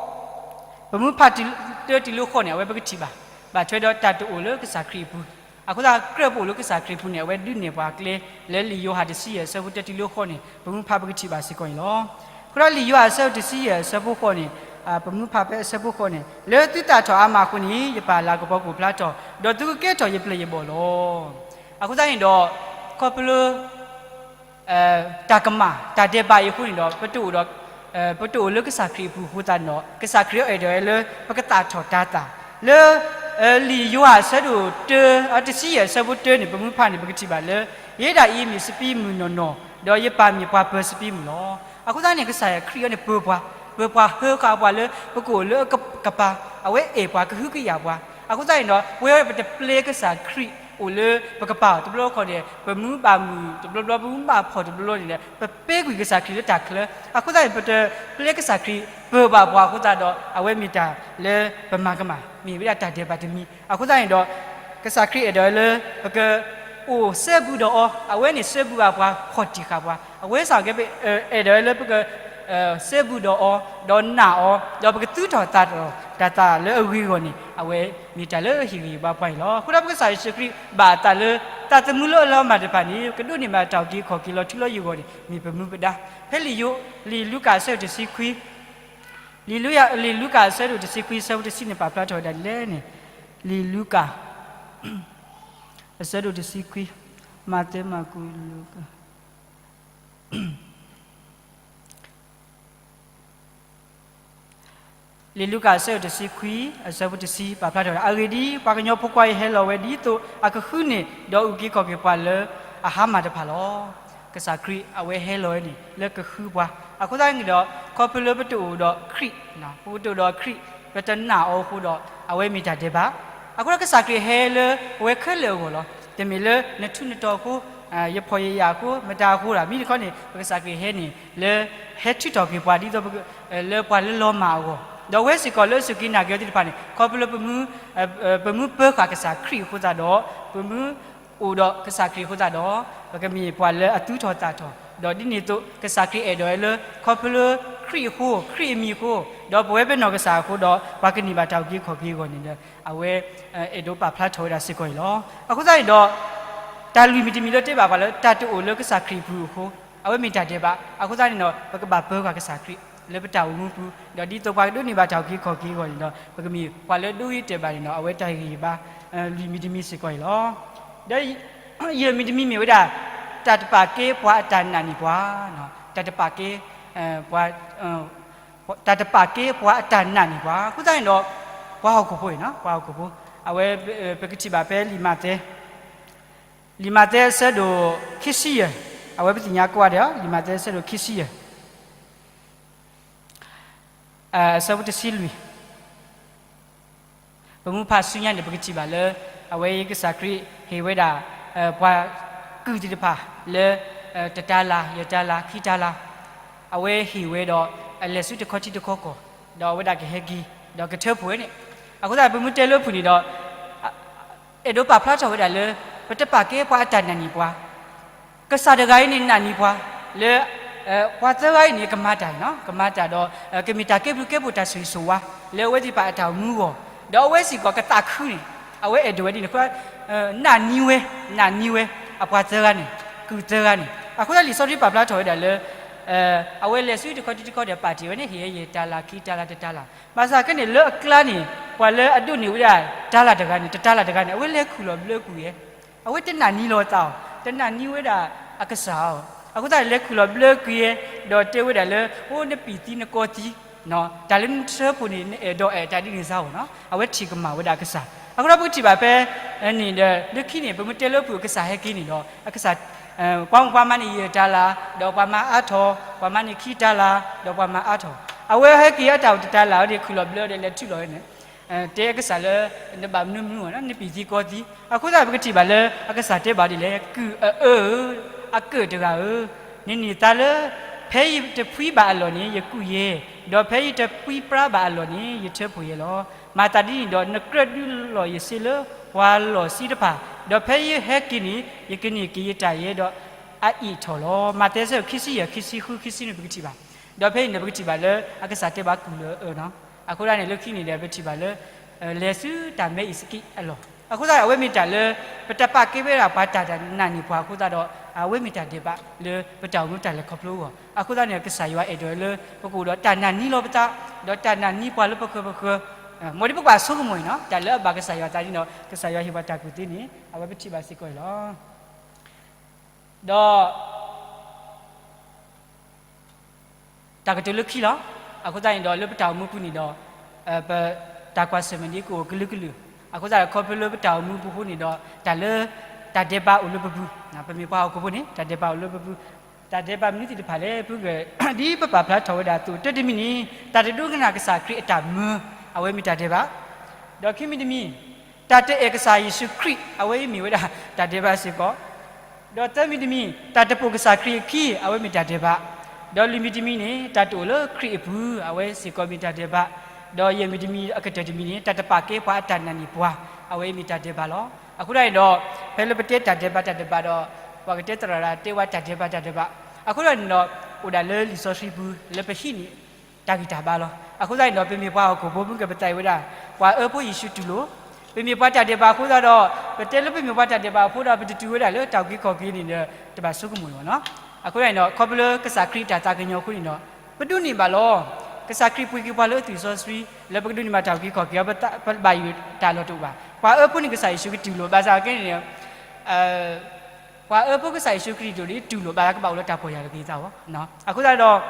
ပမ့ၢ်ဖးတၢတံၤလၢဃိးန့ၣ် အဝဲပကထံၣ်ဘၣ်, ဘၣ်ထွဲဒီးတၢ်တအိၣ်လၢကစၢ်ခရံာ်အပူၤ, အဃိသတးကြၢးပအိၣ်လၢကစၢ်ခရံာ်အပူၤန့ၣ် အဝဲဒုးနဲၣ်ပှၤအကျဲ လၢလံာ်ယိၤဟၣ်တဆံယဲၢ် အဆၢဖိတၢတံၤလၢဃိးန့ၣ် ပမ့ၢ်ဖးပကထံၣ်ဘၣ်စ့ၢ်ကီးအံၤလီၤ. အဃိဒီးလံာ်ယိၤဟၣ်အဆၢဒိၣ်တဆံယဲၢ် အဆၢဖိဃိးန့ၣ် ပမ့ၢ်ဖးဖဲအဆၢဖိဃိးန့ၣ် လၢသုသးထီၣ်အါမးအဃိန့ၣ် ယပၢ်လၤကပီၤကအိၣ်ဖျါထီၣ်, ဒီးသုကကဲထီၣ်ယပျဲၢ်ယဘီၣ်လီၤ. အဃိသတးန့ၣ်ဒီး ခီဖျိ တၢ်ကမၣ် တၢ်ဒဲးဘးအံၤအဃိန့ၣ်ဒီး ပတအိၣ်ဒီး ပတအိၣ်လၢကစၢ်ခရံာ်အပူၤအဃိသတးန့ၣ်ဒီး ကစၢ်ခရံာ်အဲၣ်ဒိးဝဲလၢ ပကသးထီၣ်တၤသၣ် လၢ လံာ်ယိၤဟၣ်အဆၢဒိၣ်တၢ တဆံယဲၢ်အဆၢဖိတၢန့ၣ် ပမ့ၢ်ဖးန့ၣ် ပကထံၣ်ဘၣ်လၢ ယဲဒၣ်အံၤမ့ၢ်စပံးမုၢ်နီၢ်နီၢ်, ဒီးယပၢ်မ့ၢ်ပှၤပၢၤစပံးမုၢ်လီၤ. အဃိသတးန့ၣ် ကစၢ်ယွၤခရံာ်အံၤန့ၣ်ပၢၤပှၤ, ပၢၤပှၤဟၢဃာ်ပှၤလၢ ပကအိၣ်လၢကပၤ, အဝဲအဲၣ်ပှၤကဟုကယာ်ပှၤ. အဃိသတးန့ၣ်ဒီး ပဝဲပတပျဲကစၢ်ခရံာ်အိၣ်လၢပကပၤအီၤတဘျီဃီန့ၣ် ပမူဘၣ်မုာ်တဘျီဘျီ ပမူဘၣ်ဖှီၣ်တဘျီဘျီန့ၣ်ဒီး ပပၢကွံာ်ကစၢ်ခရံာ်လၢတၢ်ချၢ. အဃိသတးန့ၣ် ပတပျဲကစၢ်ခရံာ်ပၢၤဘၣ်ပှၤအဃိသတးဒီး အဝဲမ့ၢ်တၢ်လၢပမၤကမၣ် မ့ၢ်ဝဲဒၣ်တၢ်ဒဲးဘးတမံၤ. အဃိသတးန့ၣ်ဒီး ကစၢ်ခရံာ်အဲၣ်ဒိးလၢ ပက အိၣ်စဲဘူးဒီးအီၤ, အဝဲန့ၣ်စဲဘူးအပှၤ ဖီၣ်တံၢ်ဃာ်ပှၤ, အဝဲစ့ၢ်ကီး အဲၣ်ဒိးလၢပက စဲဘူးဒီးအီၤ, ဒီးနာ်အီၤ, ဒီးပကသူၣ်ထီၣ်သးထီၣ်တၤသၣ်လၢအဂ့ၢ်အဂီၢ်န့ၣ် အဝဲမ့ၢ်တၢ်လၢအဟ့ၣ်ဂံၢ်ဟ့ၣ်ဘါပှၤန့ၣ်လီၤ. အဃိဒီးပကစၢ်ယ့ၣ်ၡူးခရံာ်ဘၣ်အသးလၢ သးသမူလၢအလီၤမၢ်တဖၣ်န့ၣ် ကဒိးန့ၢ်ဘၣ်တၢ်အုၣ်က့ၤခီၣ်က့ၤလီၤထူလီၤယိာ်အဂီၢ်န့ၣ် မ့ၢ်ပမူပဒါ. ဖဲလံာ်ယိၤ, လံာ်လူၤကၣ်အဆၢဒိၣ်တဆံခွံ လံာ်လူၤ, လံာ်လူၤကၣ်အဆၢဒိၣ်တဆံခွံ အဆၢဖိတဆံန့ၣ် ပာ်ဖျါထီၣ်ဝဲဒၣ်ဒ်လဲၣ်န့ၣ်, လံာ်လူၤကၣ် အဆၢဒိၣ်တဆံခွံ, မးသဲ, မၢ်ကူး, လူၤကၣ် လံာ်လူၤကၣ်အဆၢဒိၣ်တဆံခွံ အဆၢဖိတဆံ ပာ်ဖျါထီၣ်ဝဲဒၣ်, အဂ့ၢ်ဒ်အံၤ, ပှၤကညီဖိခွါအံၤဟဲလီၤဝဲဒ်သိးအကဃုန့ၢ် ဒီးအုၣ်က့ၤခီၣ်က့ၤပှၤလၢအဟါမၢ်တဖၣ်လီၤ. ကစၢ်ခရံာ်အဝဲဟဲလီၤဝဲန့ၣ် လၢကဃုပှၤ. အဃိသတးန့ၣ်ဒီး ခီဖျိလၢပတအိၣ်ဒီးခရံာ်, ပတအိၣ်ဒီးခရံာ် ပတနာ်အီၤအဃိဒီး အဝဲမ့ၢ်တၢ်ဒဲးဘး. အဃိဒီးကစၢ်ခရံာ်ဟဲလၢပဝဲခဲလၢာ်အဂီၢ်လီၤ. တမ့ၢ်လၢနထူနတီၤအဃိ, ယဖှီၣ်ယယာ်အဃိ, မတၤအဃိဒီး မ့ၢ်တခီန့ၣ် ပကစၢ်ခရံာ်ဟဲန့ၣ် လၢ ဟဲထုးထီၣ်က့ၤပှၤဒ်သိး လၢပှၤလၢလီၤမၢ်အဂီၢ်, ဒီးအဝဲစ့ၢ်ကီးလၢအစူၢ်က့ၤနာ်က့ၤအီၤသ့ၣ်တဖၣ်န့ၣ် ခီဖျိလၢပမူ ပမူပၢဃာ်ကစၢ်ခရံာ်အဃိသတးဒီး, ပမူအိၣ်ဒီးကစၢ်ခရံာ်အဃိသတးဒီး, ပကမ့ၢ်ပှၤလၢအသူၣ်ထီၣ်သးထီၣ်, ဒီးဒ်န့ၣ်အသိး ကစၢ်ခရံာ်အဲၣ်ဒိးဝဲလၢ ခီဖျိလၢခရံာ်အဃိ, ခရံာ်အမံၤအဃိ, ဒီးပဝဲပနီၢ်ကစၢ်အဃိဒီး ပှၤကန့ၢ်ဘၣ်တၢ်အုၣ်က့ၤခီၣ်က့ၤအဂီၢ်န့ၣ်ဒီး အဝဲအဲၣ်ဒိးပာ်ဖျါထီၣ်ဝဲဒၣ်စ့ၢ်ကီးအံၤလီၤ. အဃိသတးန့ၣ်ဒီး တၢ်လွံၢ်မံၤတမံၤလၢတဲဘၣ်ပှၤလၢ တၢ်တအိၣ်လၢကစၢ်ခရံာ်အပူၤအဃိ, အဝဲမ့ၢ်တၢ်ဒဲးဘး. အဃိသတးန့ၣ်ဒီး ပကဘၣ်ပၢဃာ်ကစၢ်ခရံာ် လၢပတၢ်အိၣ်မူပူၤ, ဒီးဒ်သိးပှၤကဒိးန့ၢ်ဘၣ်တၢ်အုၣ်က့ၤခီၣ်က့ၤအဂီၢ်န့ၣ်ဒီး ပကမ့ၢ်ပှၤလၢဒိဂ့ၤတဲာ်ဘၣ်န့ၣ်ဒီး အဝဲတၢ်ဟ့ၣ်ဂံၢ်ဟ့ၣ်ဘါ လွံၢ်မံၤတမံၤစ့ၢ်ကီးအံၤလီၤ. ဒီးယဲၢ်မံၤတမံၤမ့ၢ်ဝဲဒၣ် တၢ်တပာ်ကဲပှၤအတၢ်နာ်န့ၢ်ပှၤ, တၢ်တပာ်ကဲ ပှၤ တၢ်တပာ်ကဲပှၤအတၢ်နာ်န့ၢ်ပှၤ. အဃိသတးန့ၣ်ဒီး ပှၤဟီၣ်ခိၣ်ဖိအံၤ, ပှၤဟီၣ်ခိၣ်ဖိ, အဝဲ ပကထံၣ်ဘၣ်ဖဲလံာ်မးသဲ, လံာ်မးသဲအဆၢဒိၣ်ခံဆံယဲၢ်, အဝဲပသ့ၣ်ညါကိးဂၤဒဲးလီၤ. လံာ်မးသဲအဆၢဒိၣ်ခံဆံယဲၢ် အဆၢဖိတဆံလွံၢ် ပမ့ၢ်ဖးဆူညါန့ၣ် ပကထံၣ်ဘၣ်လၢ အဝဲအံၤကစၢ်ခရံာ်ဟ့ၣ်ဝဲဒၣ် ပှၤကုၢ်သ့ၣ်တဖၣ်လၢ တတၤလၣ်, ယဲၢ်တၤလၣ်, ခံတၤလၣ်, အဝဲဟ့ၣ်ဝဲဒီး အလဲၤဆူတခီထံတခီကီၢ်, ဒီးအဝဲဒၣ်ကဟဲက့ၤ ဒီးကထၢဖှိၣ်ဝဲန့ၣ်, အဃိသတး ပမ့ၢ်တဲလၢဖုၣ်န့ၣ်ဒီး အဲၣ်ဒိးပာ်ဖျါထီၣ်ဝဲဒၣ်လၢ ပတပာ်ကဲပှၤအတၢ်နာ်န့ၢ်ပှၤ ကစၢ်တဂၤအံၤန့ၣ်နာ်န့ၢ်ပှၤ လၢ ပှၤသၢဂၤအံၤန့ၣ် ကမၤတၢ်န့ၣ်လီၤ. ကမၤတၢ်ဒီး ကမ့ၢ်တၢ်ကဲဘျုးကဲဖှိၣ် တၢ်ဆိၣ်ဂ့ၤဆိၣ်ဝါ လၢအဝဲသ့ၣ်တဖၣ်အတၢ်အိၣ်မူအဂီၢ်, ဒီးအဝဲစ့ၢ်ကီးကသးခုန့ၣ် အဝဲအဲၣ်ဒိးဝဲဒ်န့ၣ်အဃိ နာ်န့ၢ်ဝဲ, နာ်န့ၢ်ဝဲ အပှၤသၢဂၤန့ၣ်, ကုၢ်သၢဂၤန့ၣ်, အဃိသတးလံာ်စီဆှံပာ်ဖျါထီၣ်ဝဲဒၣ်လၢ အဝဲလဲၤဆူတခီထံတခီကီၢ်ဒီးပာ်တ့ၢ်ဝဲန့ၣ် ဟ့ၣ်ယဲၢ်တၤလၣ်, ခံတၤလၣ်, တတၤလၣ်, ဘၣ်ဆၣ်ကဲန့ၣ်လၢအကျါန့ၣ် ပှၤလၢအဒိးန့ၢ်ဝဲဒၣ်တၤလၣ်တဂၤန့ၣ်, တတၤလၣ်တဂၤန့ၣ် အဝဲလဲၤခူၣ်လီၤဘျၢကွံာ်ဝဲ အဝဲတနာ်န့ၢ်လီၤအသးအီၤ, တနာ်န့ၢ်ဝဲဒၣ်အကစၢ်အီၤ, အဃိသတးန့ၣ် လဲၤခူၣ်လီၤဘျၢကွံာ်ဝဲ ဒီးတဲဝဲဒၣ်လၢ အိၣ်နပံာ်သံနကီသံ, တၢ်လၢနထၢဖှိၣ်န့ၣ် နအဲၣ်ဒိးအဲၣ်တၢ်ဒ်န့ၣ်စ့ၢ်ကီးန့ၣ်လီၤ. အဝဲထံၣ်ကမၣ်ဝဲဒၣ်အကစၢ်, အဃိဒီးပကထံၣ်ဘၣ်ဖဲန့ၣ်ဒီး လၢခံန့ၣ် ပမ့ၢ်တဲလၢဖုၣ်အကစၢ်ဟဲက့ၤန့ၣ်ဒီး အကစၢ် ပှၤမၤန့ၢ်ယဲၢ်တၤလၣ်, ဒီးပှၤမၤအါထီၣ်, ပှၤမၤန့ၢ်ခံတၤလၣ်, ဒီးပှၤမၤအါထီၣ်, အဝဲဟဲက့ၤအတၢ်အိၣ်တတၤလၣ်ဝဲန့ၣ် ခူၣ်လီၤဘျၢဒီးလဲၤထုးလီၤဝဲန့ၣ် တဲအကစၢ်လၢ နဘၣ်မနုၤမနုၤအီၤ နပံာ်သံကီသံ, အဃိသတးပကထံၣ်ဘၣ်လၢ အကစၢ်တဲဘၣ်ဒ်လဲၣ်, ကုၢ်အအၢဧၢ, အကၢၣ်တဂၤဧၢ, နန့ၢ်သါလၢ ဖဲယတဖှံဘၣ်အလီၢ်န့ၣ် ယကုၢ်ယဲၢ်, ဒီးဖဲယတဖှံပြါဘၣ်အလီၢ်န့ၣ် ယထၢဖှိၣ်ယဲၢ်လီၤ. မၤသးဒ်န့ၣ်ဒီး နကြၢးဒုးလီၤယစ့လၢပှၤလီၢ်ဆံတဖၣ်, ဒီးဖဲယဟဲက့ၤန့ၣ် ယကန့ၢ်က့ၤယတၢ်ယဲၢ်ဒီး အအံၣ်ထီၣ်လီၤ. မးသဲ ဆၢခံဆံယဲၢ်, ခံဆံဃု, ခံဆံနွံ ပကထံၣ်ဘၣ်, ဒီးဖဲအံၤန့ၣ် ပကထံၣ်ဘၣ်လၢ အကစၢ်တဲဘၣ်ကုၢ်လၢအအၢန့ၣ်လီၤ. အဃိသတးန့ၣ် လၢခံန့ၣ်ဒီး ပထံၣ်ဘၣ်လၢ လဲၤဆူတၢ်မဲအံၤစကံးအလီၢ်, အဃိသတးန့ၣ် အဝဲမ့ၢ်တၢ်လၢ ပတပာ်ကဲဝဲဒၣ်ပှၤတၢ်နာ်န့ၢ်ပှၤအဃိသတးဒီး အဝဲမ့ၢ်တၢ်ဒဲးဘးလၢပတၢ်အိၣ်မူတၢ်လဲၤခီဖျိအဂီၢ်, အဃိသတးန့ၣ် ကစၢ်ယွၤအဲၣ်ဒိးလၢ ပကအိၣ်ဒီးတၢ်နာ်န့ၢ်လီၤပသး, ဒီးတၢ်နာ်န့ၢ်ပှၤလၢပဃၢၤပဃၢၤ, မ်ဒ်ပကဘၣ်ဆိကမိၣ်အံၤန့ၣ်လီၤ, တၢ်လၢအဘၣ်ကစၢ်ယွၤသးဒ်န့ၣ်ဒီး ကစၢ်ယွၤဟ့ၣ်ပှၤတၢ်ကူၣ်သ့န့ၣ် အဝဲပထံၣ်ဘၣ်စ့ၢ်ကီးအံၤလီၤ. ဒီး တၢ်ကတိၤလၢခံလီၤ. အဃိသတးန့ၣ်ဒီး လၢပတၢ်အိၣ်မူပူၤန့ၣ်ဒီး ပတၢ်ကွၢ်ဆၢၣ်မဲာ်ဒ်ကအိၣ်ကလုာ်ကလုာ်, အဃိသတးဒီး ခီဖျိလၢပတၢ်အိၣ်မူပူၤအဃိန့ၣ်ဒီး တၢ်လၢ တၢ်ဒဲးဘးအိၣ်လၢပပူၤ, ပမ့ၢ်ပှၤဟီၣ်ခိၣ်ဖိန့ၣ် တၢ်ဒဲးဘးအိၣ်လၢပပူၤ, တၢ်ဒဲးဘးမနုၤသ့ၣ်တဖၣ်လဲၣ် ဖုဂၢၢ် ဒ်ပပာ်ဖျါထီၣ်ဝဲဒၣ်အသိး တၢတမံၤန့ၣ် တၢ်တဒိကနၣ်ကစၢ်ခရံာ်အတၢ်မၢ အဝဲမ့ၢ်တၢ်ဒဲးဘး, ဒီးခံမံၤတမံၤ တၢ်တအဲၣ်ကစၢ်ယ့ၣ်ၡူးခရံာ် အဝဲအံၤမ့ၢ်ဝဲဒၣ်တၢ်ဒဲးဘးစ့ၢ်ကီး, ဒီးသၢမံၤတမံၤ တၢ်တပိာ်ကစၢ်ခရံာ်အခံ အဝဲမ့ၢ်တၢ်ဒဲးဘး, ဒီးလွံၢ်မံၤတမံၤန့ၣ် တၢ်တအိၣ်လၢခရံာ်အပူၤ အဝဲစ့ၢ်ကီးမ့ၢ်တၢ်ဒဲးဘး, ဒီးယဲၢ်မံၤတမံၤ အကတၢၢ်တမံၤန့ၣ် တၢ်တပာ်ကဲပှၤအတၢ်နာ်န့ၢ်ပှၤ အဝဲအံၤမ့ၢ်တၢ်ဒဲးဘးလီၤ. အဃိဒၣ်န့ၣ်ဒီး ဖဲလၢပတဲတၢ်ဒဲးဘးတၢ်ဒဲးဘးဒီး ပှၤကတဲသရၣ်တဲဝဲတၢ်ဒဲးဘးတၢ်ဒဲးဘး, အဃိဒၣ်န့ၣ်ဒီး အိၣ်ဒၣ်လၢလံာ်စီဆှံပူၤ လၢပဟံးန့ၢ် တၢ်ဂံၢ်တၢ်ဘါလီၤ. အဃိသတးန့ၣ်ဒီး ပမ့ၢ်ပှၤဟီၣ်ခိၣ်ဖိ မုၢ်ကပသးအံၤဝဲဒၣ် ပှၤအၢဖိယ့ၣ်ၡူးတူၢ်လိာ်, ပမ့ၢ်ပှၤတၢ်ဒဲးဘးအဃိသတးဒီး ပတဲလၢပမ့ၢ်ပှၤတၢ်ဒဲးဘးအဃိဒီး ပတတူၢ်ဝဲဒၣ်လၢတၢ်အုၣ်က့ၤခီၣ်က့ၤန့ၣ်ဒီး တဘၣ်ဆိကမိၣ်လီၤနီၤ. အဃိသတးန့ၣ်ဒီး ခီဖျိလၢကစၢ်ခရံာ်တၢ်သးကညီၤအဃိန့ၣ်ဒီး ပဒိးန့ၢ်ဘၣ်လီၤ. ကစၢ်ခရံာ်ပှ့ၤက့ၤပှၤလၢအသွံၣ်စီဆှံ လၢပကဒိးန့ၢ်ဘၣ်တၢ်အုၣ်က့ၤခီၣ်က့ၤအီၤ ပဘၣ်ယိၣ်တၢ်လီၢ်တအိၣ်ဘၣ်. ပှၤအၢဖိန့ၣ်ကစၢ်ယ့ၣ်ၡူးကတူၢ်လိာ် ဘၣ်ဆၣ်ကဲန့ၣ် ပှၤအၢဖိကစၢ်ယ့ၣ်ၡူးခရံာ်ဒိၣ်န့ၣ် တူၢ်လိာ်ဘၣ်လၢကဘၣ်အိၣ်လၢတၢ်ပီၢ်ယၢ်လီၤက့ၤသးဝဲ. အဃိသတးဒီး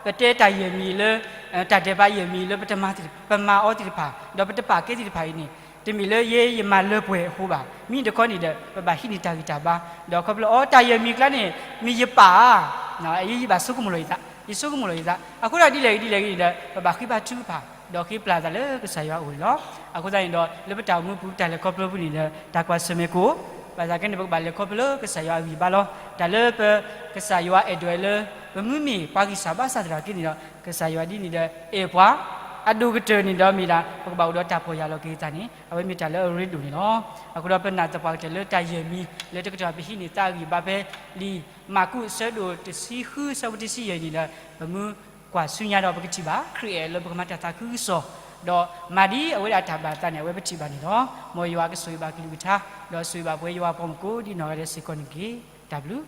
ပတဲတၢ်ယဲၢ်မံၤလၢ တၢ်ဒဲးဘးယဲၢ်မံၤလၢပတမၤသ့ၣ်တဖၣ် ပမၤအီၤသ့ၣ်တဖၣ် ဒီးပတပာ်ကဲသ့ၣ်တဖၣ်အံၤန့ၣ် တမ့ၢ်လၢယဲယမၤလၢပှဲၤအဃိဘၣ်. မ့ၢ်တခီန့ၣ်ဒီး ပဘၣ်ဟံးန့ၢ်တၢ်ဂံၢ်တၢ်ဘါ ဒီးခီဖျိလၢအီၤတၢ်ယဲၢ်မံၤအကျါန့ၣ် မ့ၢ်ယပၢ်ဧါ, ယဘၣ်ဆိကမိၣ်လီၤယသး, ယဆိကမိၣ်လီၤယသး. အဃိဒီးဒ်လဲၣ်ဂ့ၤဒ်လဲၣ်ဂ့ၤန့ၣ်ဒီး ပဘၣ်ဃ့ဘါထုကဖၣ် ဒီးဃ့ပျၢ်သးလၢကစၢ်ယွၤအအိၣ်န့ၣ်လီၤ. အဃိသတးန့ၣ်ဒီး လၢပတၢ်အိၣ်မူပူၤ ပတၢ်လဲၤခီဖျိပူၤန့ၣ်ဒီး တၢ်ကွၢ်ဆၢၣ်မဲာ်ကအိၣ်, ဘၣ်ဆၣ်ကဲန့ၣ် ပကဘၣ်လဲၤခီဖျိလၢကစၢ်ယွၤအဂံၢ်ဘါလီၤ. တၢ်လၢပကစၢ်ယွၤအဲၣ်ဒိးလၢ ပမ့မ့ၢ်ပှၤဂံၢ်စၢ်ဘါစၢ်သနာ်က့န့ၣ်ဒီး ကစၢ်ယွၤဒ်န့ၣ်ဒီး အဲၣ်ပှၤ အဒိၣ်ကတၢၢ်န့ၣ်ဒီးမ့ၢ်ဒၣ် ပကဘၣ်အိၣ်ဒီးတၢ်ပီၢ်ယၢ်လီၤက့ၤသးန့ၣ် အဝဲမ့ၢ်တၢ်လၢအရ့ဒိၣ်န့ၣ်လီၤ. အဃိဒီးပနာ်သပှၢ်ကတၢၢ်လၢတၢ်ယဲၢ်မံၤ လၢတကတီၢ်ပဟံးန့ၢ်သးအဂံၢ်ဘါဖဲ လံာ်မၢ်ကူး အဆၢဒိၣ်တဆံဃု အဆၢဖိတဆံယဲၢ်န့ၣ်ဒီး ပမ့ၢ်ကွၢ်ဆူညါဒီး ပကထံၣ်ဘၣ် ခရံာ်အဲၣ်လၢပကမၤတၢ်သးခုကစီၣ် ဒီးမၤဒ်အဝဲဒၣ်တၢ်ဘၣ်အသးန့ၣ် အဝဲပထံၣ်ဘၣ်န့ၣ်လီၤ. မ်ယွၤကဆိၣ်ဂ့ၤဘၣ်ကလုၢ်ကထါ ဒီးဆိၣ်ဂ့ၤဘၣ်ပဝဲယွၤအပှၤမုၣ်ကိးဒ်နီၢ်ဂၤဒဲးစ့ၢ်ကီးန့ၣ်တက့ၢ်. တၢ်ဘျုး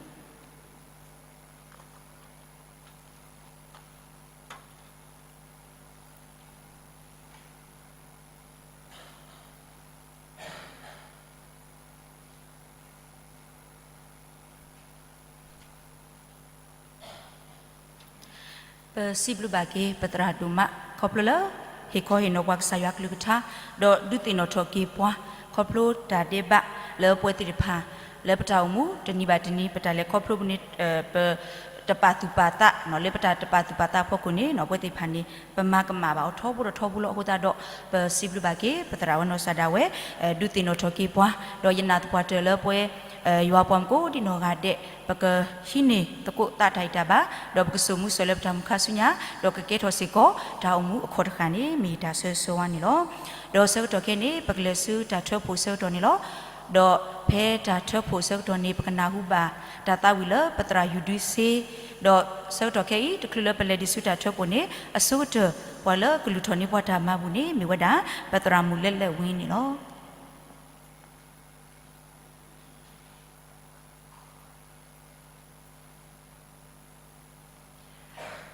ပစံးဘျုးဘၣ်က့ၤ ပသရၣ်ဒိၣ်မး ခီဖျိလၢ ဟ့ၣ်ခီဟ့ၣ်နီၤပှၤကစၢ်ယွၤကလုၢ်ကထါ ဒီးဒုးသ့ၣ်နီၣ်ထီၣ်က့ၤပှၤ ခီဖျိတၢ်ဒဲးဘးလၢပှဲၤသ့ၣ်တဖၣ် လၢပတၢ်အိၣ်မူ တနံၤဘၣ်တနံၤ ပတၢ်လဲၤခီဖျိပူၤန့ၣ် ပတပာ်သူၣ်ပာ်သး လၢပတၢ်တပာ်သူၣ်ပာ်သးအဖီခိၣ်န့ၣ် ပဝဲသ့ၣ်တဖၣ်န့ၣ် ပမၤကမၣ်ဘၣ်အီၤထီဘိဒီးထီဘိလီၤ. အဃိသတးဒီး ပစံးဘျုးဘၣ်က့ၤ ပသရၣ်ဝဲနီၢ်စၢ်ဒၣ်ဝဲ ဒုးသ့ၣ်နီၣ်ထီၣ်က့ၤပှၤ, ဒီးယနာ်သပှၢ်တၢၢ်လၢပဝဲ ယွၤပှၤမုၣ်ကိးဒံနီၢ်ဂၤဒဲး ပကဟံးန့ၢ်သကိးသးတၢ်ဂံၢ်တၢ်ဘါ, ဒီးပကစိာ်မူစိာ်လၢပတၢ်မုၢ်ခါဆူညါ, ဒီးကကဲထီၣ်စ့ၢ်ကီး တၢ်အိၣ်မူအခီၣ်တဃၣ်န့ၣ် မ့ၢ်ယတၢ်ဆၢဂ့ၤဆၢဝါန့ၣ်လီၤ. ဒီးဆၢကတီၢ်ခဲအံၤန့ၣ် ပကလဲၤဆူတၢ်ထၢဖှိၣ်ဆၢကတီၢ်န့ၣ်လီၤ. ဒီးဖဲတၢ်ထၢဖှိၣ်ဆၢကတီၢ်န့ၣ် ပကနၢ်ဟူဘၣ်တၢ်သးဝံၣ်လၢပသရၣ်ယူၤဒုစ့, ဒီးဆၢကတီၢ်ခဲအံၤ တချုးလၢပလဲၤဒံးဆူတၢ်ထၢဖှိၣ်န့ၣ် အဆိကတၢၢ် ပှၤလၢကလူၤထီၣ်န့ၢ်ပှၤတၢ်မၤဘူၣ်န့ၣ် မ့ၢ်ဝဲဒၣ် ပသရၣ်မုၣ်လဲလဲၣ်ဝ့န့ၣ်လီၤ.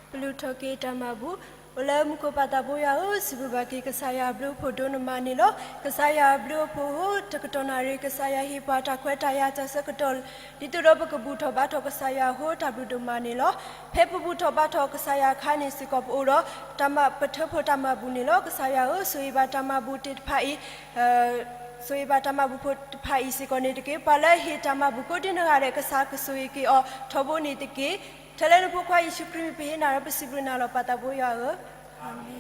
ပလူၤထီၣ်က့ၤတၢ်မၤဘူၣ်. အိၣ်လၢမူခိၣ်ပၢ်သးဘိယွၤဧၢ, စံးဘျုးဘၣ်က့ၤကစၢ်ယွၤအဘျုးအဖှိၣ်ဒိၣ်နမးန့ၣ်လီၤ. ကစၢ်ယွၤအဘျုးအဖှိၣ်ဧၢ, တကတီၢ်နၣ်ရံၣ် ကစၢ်ယွၤဟ့ၣ်ပှၤတၢ်ခွဲးတၢ်ယာ်တၢ်ဆၢကတီၢ် ဒ်သိးဒီးပကဘူၣ်ထီၣ်ဘါထီၣ်ကစၢ်ယွၤအဃိ တၢ်ဘျုးဒိၣ်မးန့ၣ်လီၤ. ဖဲပဘူၣ်ထီၣ်ဘါထီၣ်ကစၢ်ယွၤအခါန့ၣ်စ့ၢ်ကီး ပအိၣ်ဒီးတၢ်မၤ ပထၢဖှိၣ်တၢ်မၤဘူၣ်န့ၣ်လီၤ. ကစၢ်ယွၤဧၢ, ဆိၣ်ဂ့ၤဘၣ်တၢ်မၤဘူၣ်သ့ၣ်တဖၣ်အံၤ ဆိၣ်ဂ့ၤဘၣ်တၢ်မၤဘူၣ်ဖိတဖၣ်အံၤစ့ၢ်ကီးန့ၣ်တက့ၢ်. ပှၤလၢအဟ့ၣ်တၢ်မၤဘူၣ်ကိးဒံနီၢ်ဂၤဒဲး ကစၢ်ကဆိၣ်ဂ့ၤက့ၤအီၤထီဘိန့ၣ်တက့ၢ်. ထဲလၢနဖိခွါယ့ၣ်ၡူးခရံာ်မံၤပဟ့ၣ်နၤဒီးပစံးဘျုးနၤလီၤ ပၢ်သးဘိယွၤဧၢ, အၤမ့ၣ်. ယ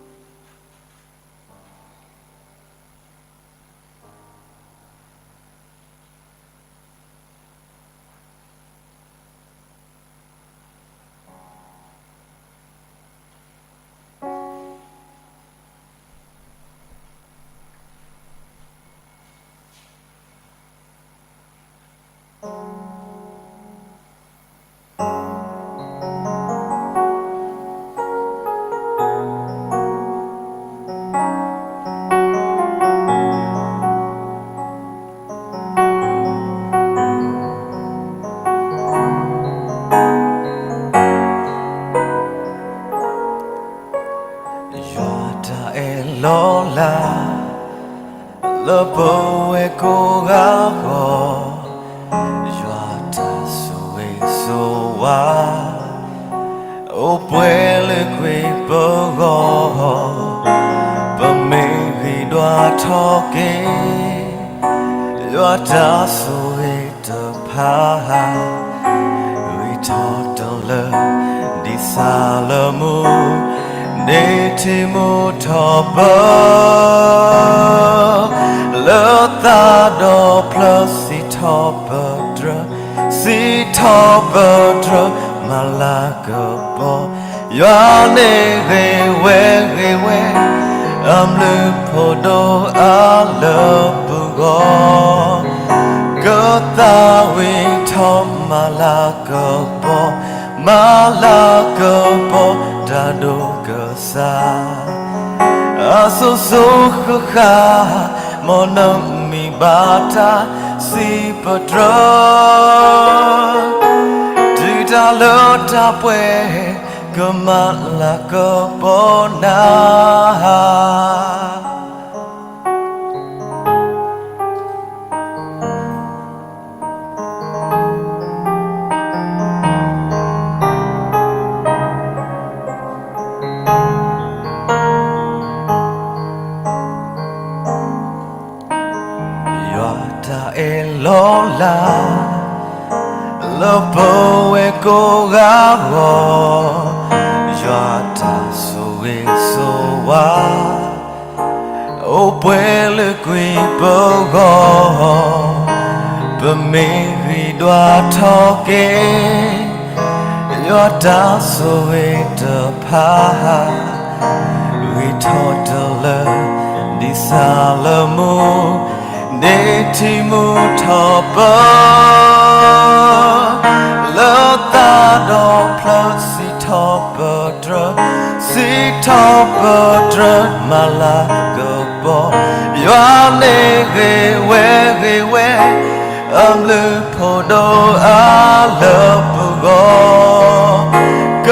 ွၤတၢ်အဲၣ်လီၤလး လၢပဝဲကိးဂၤအဂီၢ်, ယွၤတၢ်ဆိၣ်ဂ့ၤဆိၣ်ဝါ အိၣ်ပှဲၤလၢကွံာ်ပဂီၢ်, ပမ့ၢ်ဂံၢ်ဒွးထီၣ်က့ၤ ယွၤတၢ်ဆိၣ်ဂ့ၤတဖၣ် ဂံၢ်ထီၣ်တလၢ ဒ်ဆၣ်လၢမူ န့ၢ်ထံမူထီၣ်ပၢ လၢသးဒီဖျၢၣ် စံးထီၣ်ပတြၢၤ, စံးထီၣ်ပတြၢၤ မၤလၤကပီၤ, ယွၤန့ၣ်ဂ့ၤဝဲဂ့ၤဝဲ အဘျုးဖးဒိၣ်အါလၢပဂီၢ်, ကသးဝံၣ်ထီၣ်မၤလၤကပီၤ, မၤလၤကပီၤတၢ်ဒိၣ်ကစၢ် အစိၤစိၤဃၣ်ဃၣ် မ်နမံၤဘၣ်တၢ်စံးပတြၢၤ, တုၤတၢ်လၢတၢ်ပှဲၤ ကမၤလၤကပီၤနၤ ယွၤတၢ်အဲၣ်လီၤလး လၢပဝဲကိးဂၤအဂီၢ်, ယွၤတၢ်ဆိၣ်ဂ့ၤဆိၣ်ဝါ အိၣ်ပှဲၤလၢကွံာ်ပဂီၢ်, ပမ့ၢ်ဂံၢ်ဒွးထီၣ်က့ၤ ယွၤတၢ်ဆိၣ်ဂ့ၤတဖၣ် ဂံၢ်ထီၣ်တလၢ ဒ်ဆၣ်လၢမူ န့ၢ်ထံမူထီၣ်ပၢ လၢသးဒီဖျၢၣ် စံးထီၣ်ပတြၢၤ, စံးထီၣ်ပတြၢၤ မၤလၤကပီၤ, ယွၤန့ၣ်ဂ့ၤဝဲဂ့ၤဝဲ အဘျုးဖးဒိၣ်အါလၢပဂီၢ်, က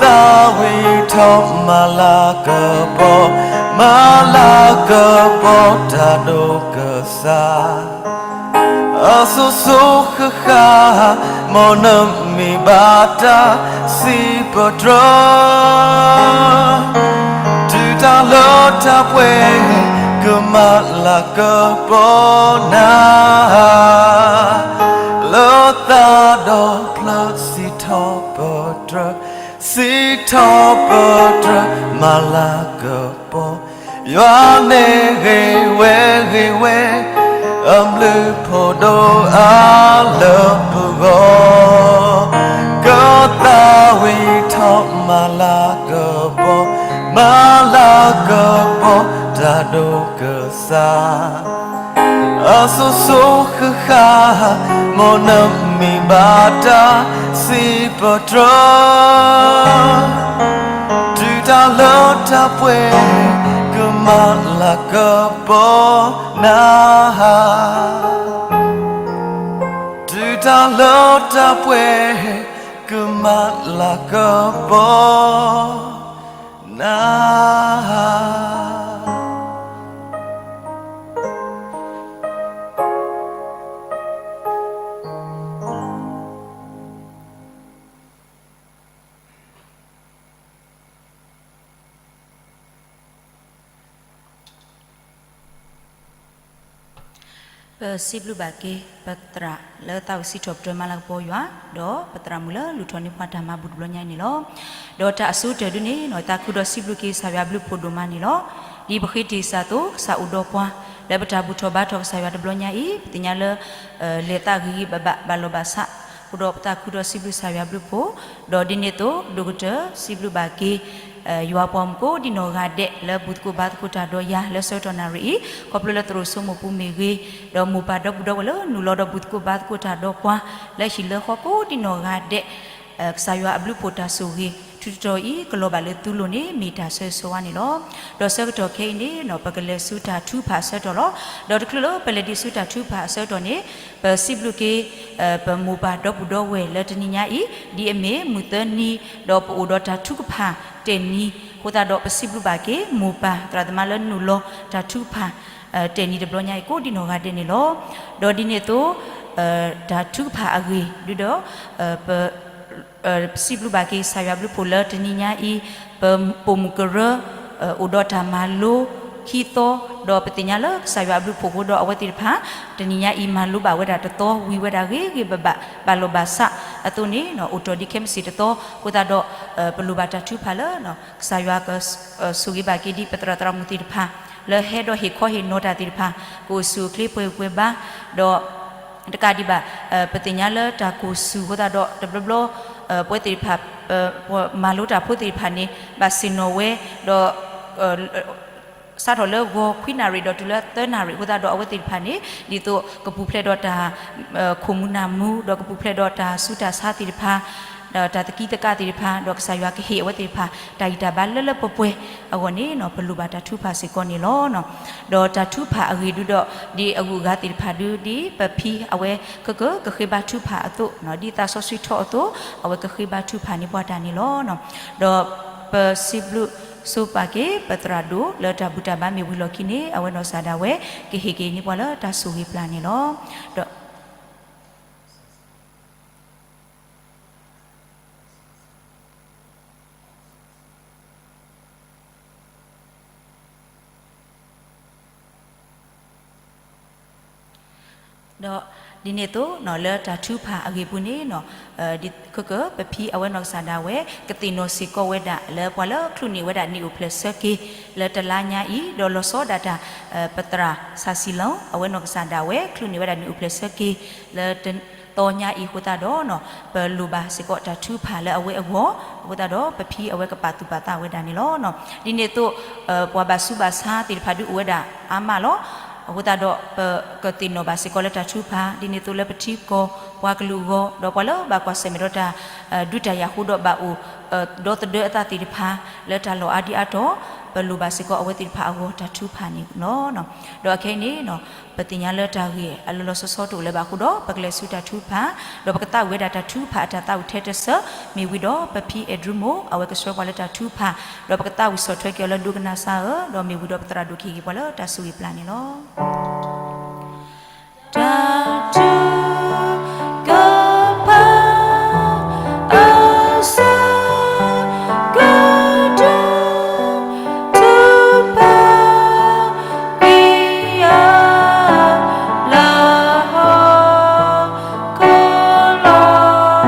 သးဝံၣ်ထီၣ်မၤလၤကပီၤ, မၤလၤကပီၤတၢ်ဒိၣ်ကစၢ် အစိၤစိၤဃၣ်ဃၣ် မ်နမံၤဘၣ်တၢ်စံးပတြၢၤ, တုၤတၢ်လၢတၢ်ပှဲၤ ကမၤလၤကပီၤနၤ ဖျၢၣ်စံးထီၣ်ပတြၢၤ, စံးထီၣ်ပတြၢၤ မၤလၤကပီၤ, ယွၤန့ၣ်ဂ့ၤဝဲဂ့ၤဝဲ, အဘျုးဖးဒိၣ်အါလၢပဂီၢ်, ကသးဝံၣ်ထီၣ် မၤလၤကပီၤ, မၤလၤကပီၤ တၢ်ဒိၣ်ကစၢ် အစိၤစိၤဃၣ်ဃၣ်, မ်နမံၤဘၣ်တၢ်စံးပတြၢၤ, တုၤတၢ်လၢတၢ်ပှဲၤ ကမၤလၤကပီၤနၤ, တုၤတၢ်လၢတၢ်ပှဲၤ ကမၤလၤကပီၤ နၤ. ပစံးဘျုးဘၣ်က့ၤ ပသရၣ်လၢသးဝံၣ်စံးထီၣ်ပတြၢၤမၤလၤကပီၤယွၤ, ဒီးပသရၣ်မုၣ်လၢလူၤထီၣ်န့ၢ်ပှၤတၢ်မၤဘူၣ်တဘျီညါအံၤန့ၣ်လီၤ. ဒီးတၢ်အဆိကတၢၢ်ဒုန့ၣ် သးခုဒီးစံးဘျုးက့ၤကစၢ်ယွၤအဘျုးဖးဒိၣ်မးန့ၣ်လီၤ. ဒ်ပဃ့တ့ၢ်စၢ်အသိး ကစၢ်အိၣ်ဒီးပှၤ လၢပတၢ်ဘူၣ်ထီၣ်ဘါထီၣ်ကစၢ်ယွၤတဘျီညါအံၤ, ပသ့ၣ်ညါလၢ လဲၤသးဂ့ၤဂ့ၤဘၣ်ဘၣ် ဘၣ်လီၢ်ဘၣ်ဆး, အဃိဒီးပသးခုဒီးစံးဘျုးကစၢ်ယွၤအဘျုးဖးဒိၣ်, ဒီးဒ်န့ၣ်အသိး ဒိၣ်ကတၢၢ်စံးဘျုးဘၣ်က့ၤ ယွၤပှၤမူကိးဒံနီၢ်ဂၤဒဲး လၢဘူၣ်သကိးဘါသကိးတၢ်ဒီးယၤ လၢဆၢကတီၢ်နၣ်ရံၣ်အံၤ, ခီဖျိလၢသရိာ်စိမိၢ်ပူၤမ့ၢ်ဂ့ၤ, ဒီးမိၢ်ပၢ်ဒီပုၢ်ဒီဝဲၢ်လၢနုာ်လီၤဒီးဘူၣ်သကိးဘါသကိးတၢ်ဒီးပှၤ လၢဟံၣ်လၢဃီကိးဒံနီၢ်ဂၤဒဲး, ကစၢ်ယွၤအဘျုးဖးဒိၣ်တၢ်ဆိၣ်ဂ့ၤ ထူးတတီၤအံၤ ကလီၤဘၣ်လၢသုလိၤန့ၣ် မ့ၢ်တၢ်ဆၢဂ့ၤဆၢဝါန့ၣ်လီၤ. ဒီးဆၢကတီၢ်ခဲအံၤန့ၣ် ပကလဲၤဆူတၢ်ထုကဖၣ်အဆၢကတီၢ်လီၤ. ဒီးတချုးလၢပလဲၤဒံးဆူတၢ်ထုကဖၣ်အဆၢကတီၢ်န့ၣ်, ပစံးဘျုးက့ၤ ပမိၢ်ပၢ်ဒီပုၢ်ဒီဝဲၢ်လၢတနံၤညါအံၤ ဒ်အမ့ၢ်မုၢ်သၢနံၤ, ဒီးပအိၣ်ဒီးတၢ်ထုကဖၣ်တၢ်နံၤ, အဃိသတးဒီးပစံးဘျုးဘၣ်က့ၤ မိၢ်ပၢ်သရၣ်သမါလၢနုာ်လီၤတၢ်ထုကဖၣ် တၢ်နံၤတဘျီညါအံၤကိးဒံနီၢ်ဂၤဒဲးန့ၣ်လီၤ. ဒီးဒ်န့ၣ်အသိး တၢ်ထုကဖၣ်အဂ့ၢ်ဒုဒီး ပ ပစံးဘျုးဘၣ်က့ၤကစၢ်ယွၤအဘျုးဖးဒိၣ်လၢတနံၤညါအံၤ, ပပိာ်မုၣ်ကရၢ အိၣ်ဒီးတၢ်မၤလိခံသီ, ဒီးပသ့ၣ်ညါလၢကစၢ်ယွၤအဘျုးဖးဒိၣ်အဃိဒီးအဝဲသ့ၣ်တဖၣ် တနံၤညါအံၤမၤလိဘၣ်ဝဲဒၣ်တသီ ဝံၤဝဲဒၣ်ဂ့ၤဂ့ၤဘၣ်ဘၣ် ဘၣ်လီၢ်ဘၣ်ဆးအသိးန့ၣ် အိၣ်တ့ၢ်ဒံးခဲမုၢ်ဆ့ၣ်တသီ, အဃိသတးဒီး ပလိၣ်ဘၣ်တၢ်ထုကဖၣ်လၢ ကစၢ်ယွၤကဆိၣ်ဂ့ၤဘၣ်က့ၤဒံးပသရၣ်သရၣ်မုၣ်သ့ၣ်တဖၣ် လၢဟဲဒီးဟ့ၣ်ခီဟ့ၣ်နီၤတၢ်သ့ၣ်တဖၣ် ကအိၣ်ဆူၣ်အိၣ်ချ့ပှဲၤဂံၢ်ပှဲၤဘါ, ဒီး တကးဒံးဘၣ် ပသ့ၣ်ညါလၢတၢ်ကိၢ်ဆူၣ်အဃိသတးဒီး တဘျီဘျီ ပဝဲသ့ၣ်တဖၣ် ပမၤလိတၢ်ဖိသ့ၣ်တဖၣ်န့ၣ် ဘၣ်ဆ့ၣ်နီၤဝဲ ဒီး စးထီၣ်လၢဂီၤခွံနၣ်ရံၣ်ဒီးတုၤလၢသၢနၣ်ရံၣ်အဃိသတးဒီး အဝဲသ့ၣ်တဖၣ်န့ၣ် ဒ်သိးကပူၤဖျဲးဒီးတၢ် ခိၣ်မူနၢ်မူ ဒီးကပူၤဖျဲးဒီးတၢ်ဆူးတၢ်ဆါသ့ၣ်တဖၣ် တၢ်သကံသကါသ့ၣ်တဖၣ် ဒီးကစၢ်ယွၤကဟ့ၣ်အဝဲသ့ၣ်တဖၣ် တၢ်ဂံၢ်တၢ်ဘါလၢလၢပှဲၤပှဲၤအဂီၢ်န့ၣ် ပလိၣ်ဘၣ်တၢ်ထုကဖၣ်စ့ၢ်ကီးန့ၣ်လီၤ. ဒီးတၢ်ထုကဖၣ်အဂ့ၢ်ဒုဒီး ဒ်အဂုၤအဂၤသ့ၣ်တဖၣ်ဒု ဒ်ပဖံအဝဲကကကဃ့ဘါထုကဖၣ်အသိး ဒ်သးစီဆှံထီၣ်အသိး အဝဲကဃ့ဘါထုကဖၣ်န့ၢ်ပှၤတၢ်န့ၣ်လီၤ. ဒီးပစံးဘျုးဆိပာ်က့ၤ ပသရၣ်ဒိၣ်လၢတၢ်ဘူၣ်တၢ်ဘါမ့ၢ်ဝံၤလီၢ်ခံန့ၣ် အဝဲနီၢ်ကစၢ်ဒၣ်ဝဲ ကဟ့ၣ်က့ၤန့ၢ်ပှၤလၢတၢ်ဆိၣ်ဂ့ၤပျၢ်န့ၣ်လီၤ. ဒီး ဒီးဒ်န့ၣ်အသိး လၢတၢ်ထုကဖၣ်အဂ့ၢ်ပူၤန့ၣ် ဒ်ကက ပဖံအဝဲနီၢ်ကစၢ်ဒၣ်ဝဲ ကသ့ၣ်နီၣ်စ့ၢ်ကီးဝဲဒၣ်လၢပှၤလၢချုးန့ၢ်ဝဲဒၣ်နံၣ်အိၣ်ဖျဲၣ်ဆၢက့ၤ လၢတလါညါအံၤ ဒီးလီၤဆီဒၣ်တၢ် ပသရၣ်ဆၣ်စံလီၤ အဝဲနီၢ်ကစၢ်ဒၣ်ဝဲ ချုးန့ၢ်ဝဲဒၣ်နံၣ်အိၣ်ဖျဲၣ်ဆၢက့ၤ လၢတသီညါအံၤအဃိသတးဒီး ပလိၣ်ဘၣ်စ့ၢ်ကီးတၢ်ထုကဖၣ်လၢအဝဲအဂီၢ် အဃိသတးဒီး ပဖံအဝဲကပာ်သူၣ်ပာ်သးဝဲဒၣ်န့ၣ်လီၤ. ဒ်န့ၣ်အသိး ပှၤဘၣ်ဆူးဘၣ်ဆါသ့ၣ်တဖၣ်ဒုအိၣ်ဝဲဒၣ်အါမးလီၤ. အဃိသတးဒီး ပကသ့ၣ်နီၣ်ဘၣ်စ့ၢ်ကီးလၢတၢ်ထုကဖၣ် ဒ်န့ၣ်အသိးလၢပထံပကီၢ် ပှၤကလုာ်အဂီၢ် ဒီးပှၤလၢဘၣ်ကွၢ်ဆၢၣ်မဲာ်ဒီးတၢ် ဒုးတၢ်ယၤဃိဒီးဘၣ်အိၣ် ဒီသဒၢအသးသ့ၣ်တဖၣ် လၢတၢ်လီၢ်အါဒံအါတီၤ ပလိၣ်ဘၣ်စ့ၢ်ကီးအဝဲသ့ၣ်တဖၣ်အဂီၢ်တၢ်ထုကဖၣ်န့ၣ်လီၤ. ဒီးအခဲအံၤန့ၣ် ပသ့ၣ်ညါလၢတၢ်ဂ့ၢ်အလီၤလီၤဆီဆီတအိၣ်လၢၤဘၣ်အဃိဒီး ပကလဲၤဆူတၢ်ထုကဖၣ် ဒီးပကသးဝံၣ်ဝဲဒၣ်တၢ်ထုကဖၣ်အတၢ်သးဝံၣ်ထဲတစၢး မ့ၢ်ဝံၤဒီးပဖံအဲၣ်ဒြူမိၢ် အဝဲကဆှၢပှၤလၢတၢ်ထုကဖၣ် ဒီးပကသးဝံၣ်ဆီၣ်ထွဲက့ၤအီၤလၢဒိကနၣ်စၢ်ဧၢ ဒီးမ့ၢ်ဝံၤဒီးပသရၣ်ဒိၣ်ကဟ့ၣ်က့ၤပှၤလၢတၢ်ဆိၣ်ဂ့ၤပျၢ်န့ၣ်လီၤ. တၢ်ထုကဖၣ် အဆၢကတီၢ် ထုကဖၣ် ကွံာ်အါ လၢဟီၣ်ခိၣ်လီၤ.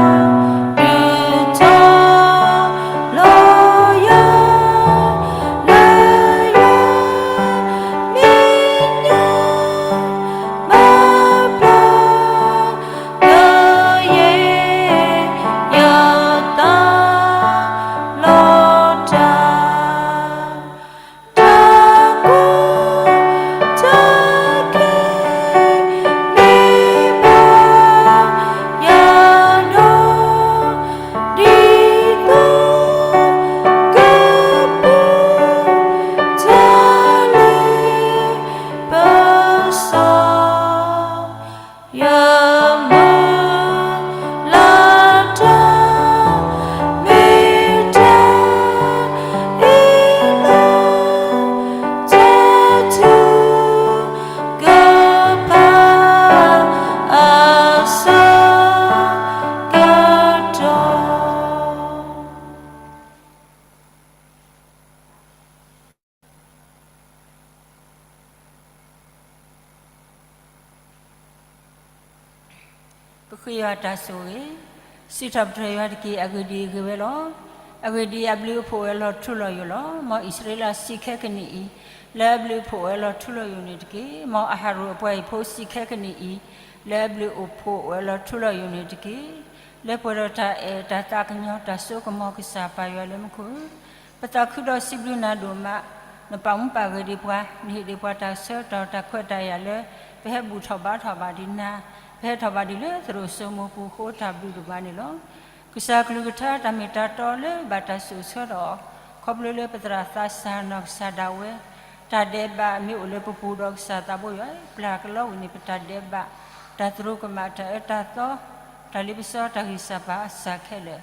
ဃ့ယွၤတၢ်ဆိၣ်ဂ့ၤ, စံးထီၣ်ပတြၢၤယွၤတက့ၢ်. အဂ့ၢ်ဒ်အံၤ, ဂ့ၤဝဲလီၤ. အဂ့ၢ်ဒ်အံၤ, အဘျုးအဖှိၣ်အိၣ်ဝဲလီၤထူလီၤယိာ်လီၤ. မ်အံၣ်စရ့လးစံးခဲကနံၣ်အံၤ, လၢအဘျုးအဖှိၣ်အိၣ်ဝဲလီၤထူလီၤယိာ်န့ၣ်တက့ၢ်. မ်အဟရိၣ်အပှၤဟံၣ်ဖိစံးခဲကနံၣ်အံၤ, လၢအဘျုးအဖှိၣ်အိၣ်ဝဲလီၤထူလီၤယိာ်န့ၣ်တက့ၢ်. လၢပှဲၤဒီးတၢ်အဲၣ်တၢ်သးကညီၤ တၢ်စိကမီၤကစၢ်ပၢ်ယွၤလၢမူခိၣ်ဧၢ, ပသးခုဒီးစံးဘျုးနၤဒိၣ်မး, နပာ်မူပာ်ဂဲၤဒံးပှၤ, နဟ့ၣ်ဒံးပှၤတၢ်ဆၢကတီၢ်တၢ်ခွဲးတၢ်ယာ်လၢ ပဟဲဘူၣ်ထီၣ်ဘါထီၣ်ဘၣ်ဒံးနၤ, ပဟဲထီၣ်ဘၣ်ဒံးလၢသရိာ်စိမိၤပူၤအဃိ တၢ်ဘျုးဒိၣ်မးန့ၣ်လီၤ. ကစၢ်ကလုၢ်ကထါတၢ်မ့ၢ်တၢ်တီလၢဘၣ်တၢ်စိာ်ဆှၢထီၣ်အီၤ, ခီဖျိလၢပသရၣ်သးစၢ်နီၢ်ကစၢ်ဒၣ်ဝဲ, တၢ်ဒဲးဘးမ့ၢ်အိၣ်လၢပပူၤဒီးကစၢ်သးဘိယွၤ ပျၢ်ကလီဝံၤန့ၣ် ပတၢ်ဒဲးဘး, တၢ်သရူးကမၣ်, တၢ်အၢတၢ်သီ, တၢ်လ့ပစီ, တၢ်ဂံၢ်စၢ်ဘါစၢ်ခဲလၢာ်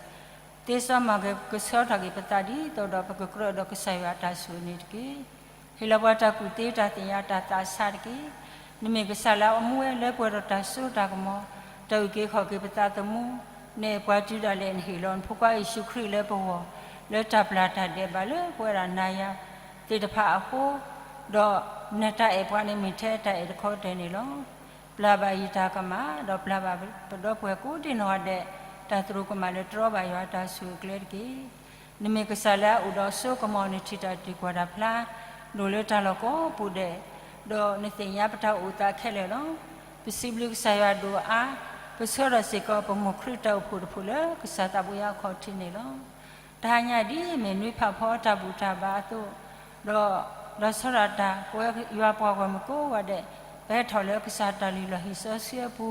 သ့စီမၤကဆှီထီၣ်က့ၤပသးဒ်သိးဒီး ပကကြၢးဒီးကစၢ်ယွၤအတၢ်ဆိၣ်ဂ့ၤန့ၣ်တက့ၢ်. ဟ့ၣ်လီၤပှၤတၢ်ကူၣ်သ့တၢ်သ့ၣ်ညါတၢ်သးစၢ်တက့ၢ်. နမ့ၢ်ကစၢ်လၢအမူဝဲလၢပှဲၤဒီးတၢ်စိတၢ်ကမီၤ, တၢ်အုၣ်က့ၤခီၣ်က့ၤပသးသမူ, နအဲၣ်ပှၤတုၤဒၣ်လဲာ် နဟ့ၣ်လီၤနဖိခွါယ့ၣ်ၡူးခရံာ်လၢပဂီၢ်, လၢတၢ်ပျၢ်တၢ်ဒဲးဘးလၢပဝဲဒၣ်နၤယၤသ့ၣ်တဖၣ်အဃိ, ဒီးနတၢ်အဲၣ်ပှၤန့ၣ်မ့ၢ်ထဲတၢ်အဲၣ်တခီတၢၢ်န့ၣ်လီၤ. ပျၢ်ဘၣ်ယတၢ်ကမၣ်, ဒီးပျၢ်ဘၣ်ပဒီပုၢ်ဝဲၢ်ကိးဒံနီၢ်ဂၤဒဲး, တၢ်သရူးကမၣ်လၢတြီဘၣ်ယွၤအတၢ်ဆိၣ်ဂ့ၤကျဲတက့ၢ်. နမ့ၢ်ကစၢ်လၢအအိၣ်ဒီးစိကမီၤ နထံၣ်တၢ်တံာ်ကွၢ်တၢ်ဖျါ, ဒိၣ်လၢတၢ်လီၢ်ကိးပူၤဒဲး, ဒီးနသ့ၣ်ညါပတၢ်အိၣ်သးခဲလၢာ်လီၤ. ပစံးဘျုးကစၢ်ယွၤဒိၣ်အါ, ပဆှၢထီၣ်စ့ၢ်ကီးပမိၢ်ခရံာ်တၢ်အိၣ်ဖှိၣ်တဖုလၢကစၢ်သးဘိယွၤအခီၣ်ထံးန့ၣ်လီၤ. တဟါညါဒ်အမ့ၢ်နွံဖးဖီတၢ်ဘူၣ်တၢ်ဘါအသိး, ဒီး ဒီးဆီဒၣ်တၢ် ပဝဲယွၤပှၤဂီၢ်မုၢ်ကိးဂၤဒဲး, ပဟဲထီၣ်လၢကစၢ်တၢ်လုၢ်လီၢ်ဟံၣ်စီဆှံအပူ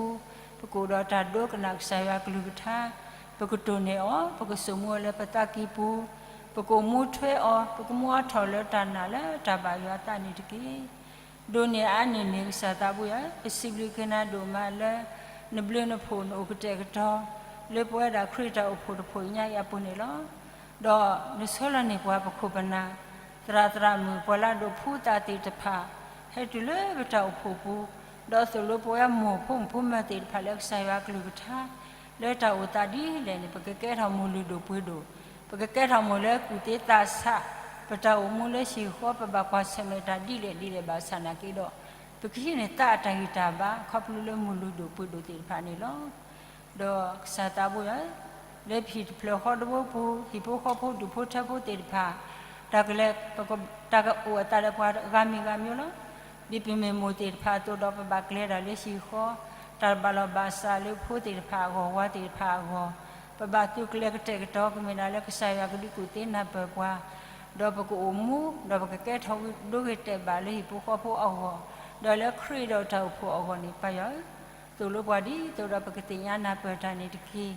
ၤ, ပကအိၣ်ဒီးတၢ်ဒိကနၣ်ကစၢ်ယွၤကလုၢ်ကထါ, ပကတိၢ်န့ၢ်အီၤ, ပကဆိကမိၣ်လၢပသးကံၢ်ပူၤ, ပကအိၣ်မူထွဲအီၤ, ပကမူအထီၣ်လၢတၢ်နာ်လၢတၢ်ဘၣ်ယွၤအသးန့ၣ်တက့ၢ်. ဒိးန့ၢ်အါန့ၢ်န့ၣ် ကစၢ်သးဘိယွၤ, ပစံးဘျုးက့ၤနၤဒိၣ်မးလၢ နဘျုးနဖှိၣ်နအိၣ်ကတဲာ်ကတီၤ လၢပဝဲဒၣ်ခရံာ်တၢ်အိၣ်ဖှိၣ်တဖုညါအံၤအပူၤန့ၣ်လီၤ. ဒီးနဆှၢလီၤန့ၢ်ပှၤပခိၣ်ပနၢ်, သရၣ်သရၣ်မုၣ် ပှၤလၢအဒိးဖှူသးသ့ၣ်တဖၣ်, ဟဲတုၤလၢပတၢ်အိၣ်ဖှိၣ်ပူၤ, ဒီးသိၣ်လိပဝဲမိၢ်ဖိမုၣ်ဖိမၢၤသ့ၣ်တဖၣ်လၢကစၢ်ယွၤကလုၢ်ကထါ, လၢတၢ်အိၣ်သးဒ်လဲၣ်န့ၣ် ပကကဲထီၣ်မိၢ်လုၢ်ဒိၣ်ပှ့ၤဒိၣ်, ပကကဲထီၣ်မိၢ်လၢကူၣ်သ့သးဆး, ပတၢ်အိၣ်မူလၢဟံၣ်ဃီ ပဘၣ်ကွၢ်ဆၢၣ်မဲာ်တၢ်ဒ်လဲၣ်ဒ်လဲၣ်ဘၣ်ဆၣ်နာ်က့ဒီး, ပကဟံးန့ၢ်သးအတၢ်ဂံၢ်တၢ်ဘါ ခီဖျိလၢမိၢ်လုၢ်ဒိၣ်ပှ့ၤဒိၣ်သ့ၣ်တဖၣ်န့ၣ်လီၤ. ဒီးကစၢ်သးဘိယွၤ, လၢပဟံၣ်တဖျၢၣ်ဃီတဘိပူၤ ဟံၣ်ဖိဃီဖိဒူၣ်ဖိထၢဖိသ့ၣ်တဖၣ်, တၢ်ကလဲၤ, တၢ်ကအိၣ်အသးဒီးပှၤဂၤမံၤဂၤမံၤလီၤ. ဒ်ပမ့ၢ်မိၢ်သ့ၣ်တဖၣ်အသိးဒီး ပဘၣ်ကျဲၤတၢ်လၢဟံၣ်ဃီ, တၢ်ဘၣ်လီၢ်ဘၣ်စးလၢဖိသ့ၣ်တဖၣ်အဂီၢ်, ဝၤသ့ၣ်တဖၣ်အဂီၢ်, ပဘၣ်သုးကျဲၤကတဲာ်ကတီၤ ကမ့ၢ်ဒၣ်လၢကစၢ်ယွၤကဒုးကူၣ်သ့နၢ်ပၢၢ်ပှၤ, ဒီးပကအိၣ်မူ, ဒီးပကကဲထီၣ်ဒိဂ့ၤတဲာ်ဘၣ်လၢဟံၣ်ဖိဃီဖိအဂီၢ်, ဒီးလၢခရံာ်ဒီးတၢ်အိၣ်ဖှိၣ်အဂီၢ်န့ၣ် ပၢ်ယွၤဧၢ, သိၣ်လိပှၤဒ်သိးဒီးပကသ့ၣ်ညါနၢ်ပၢၢ်တၢ်န့ၣ်တက့ၢ်.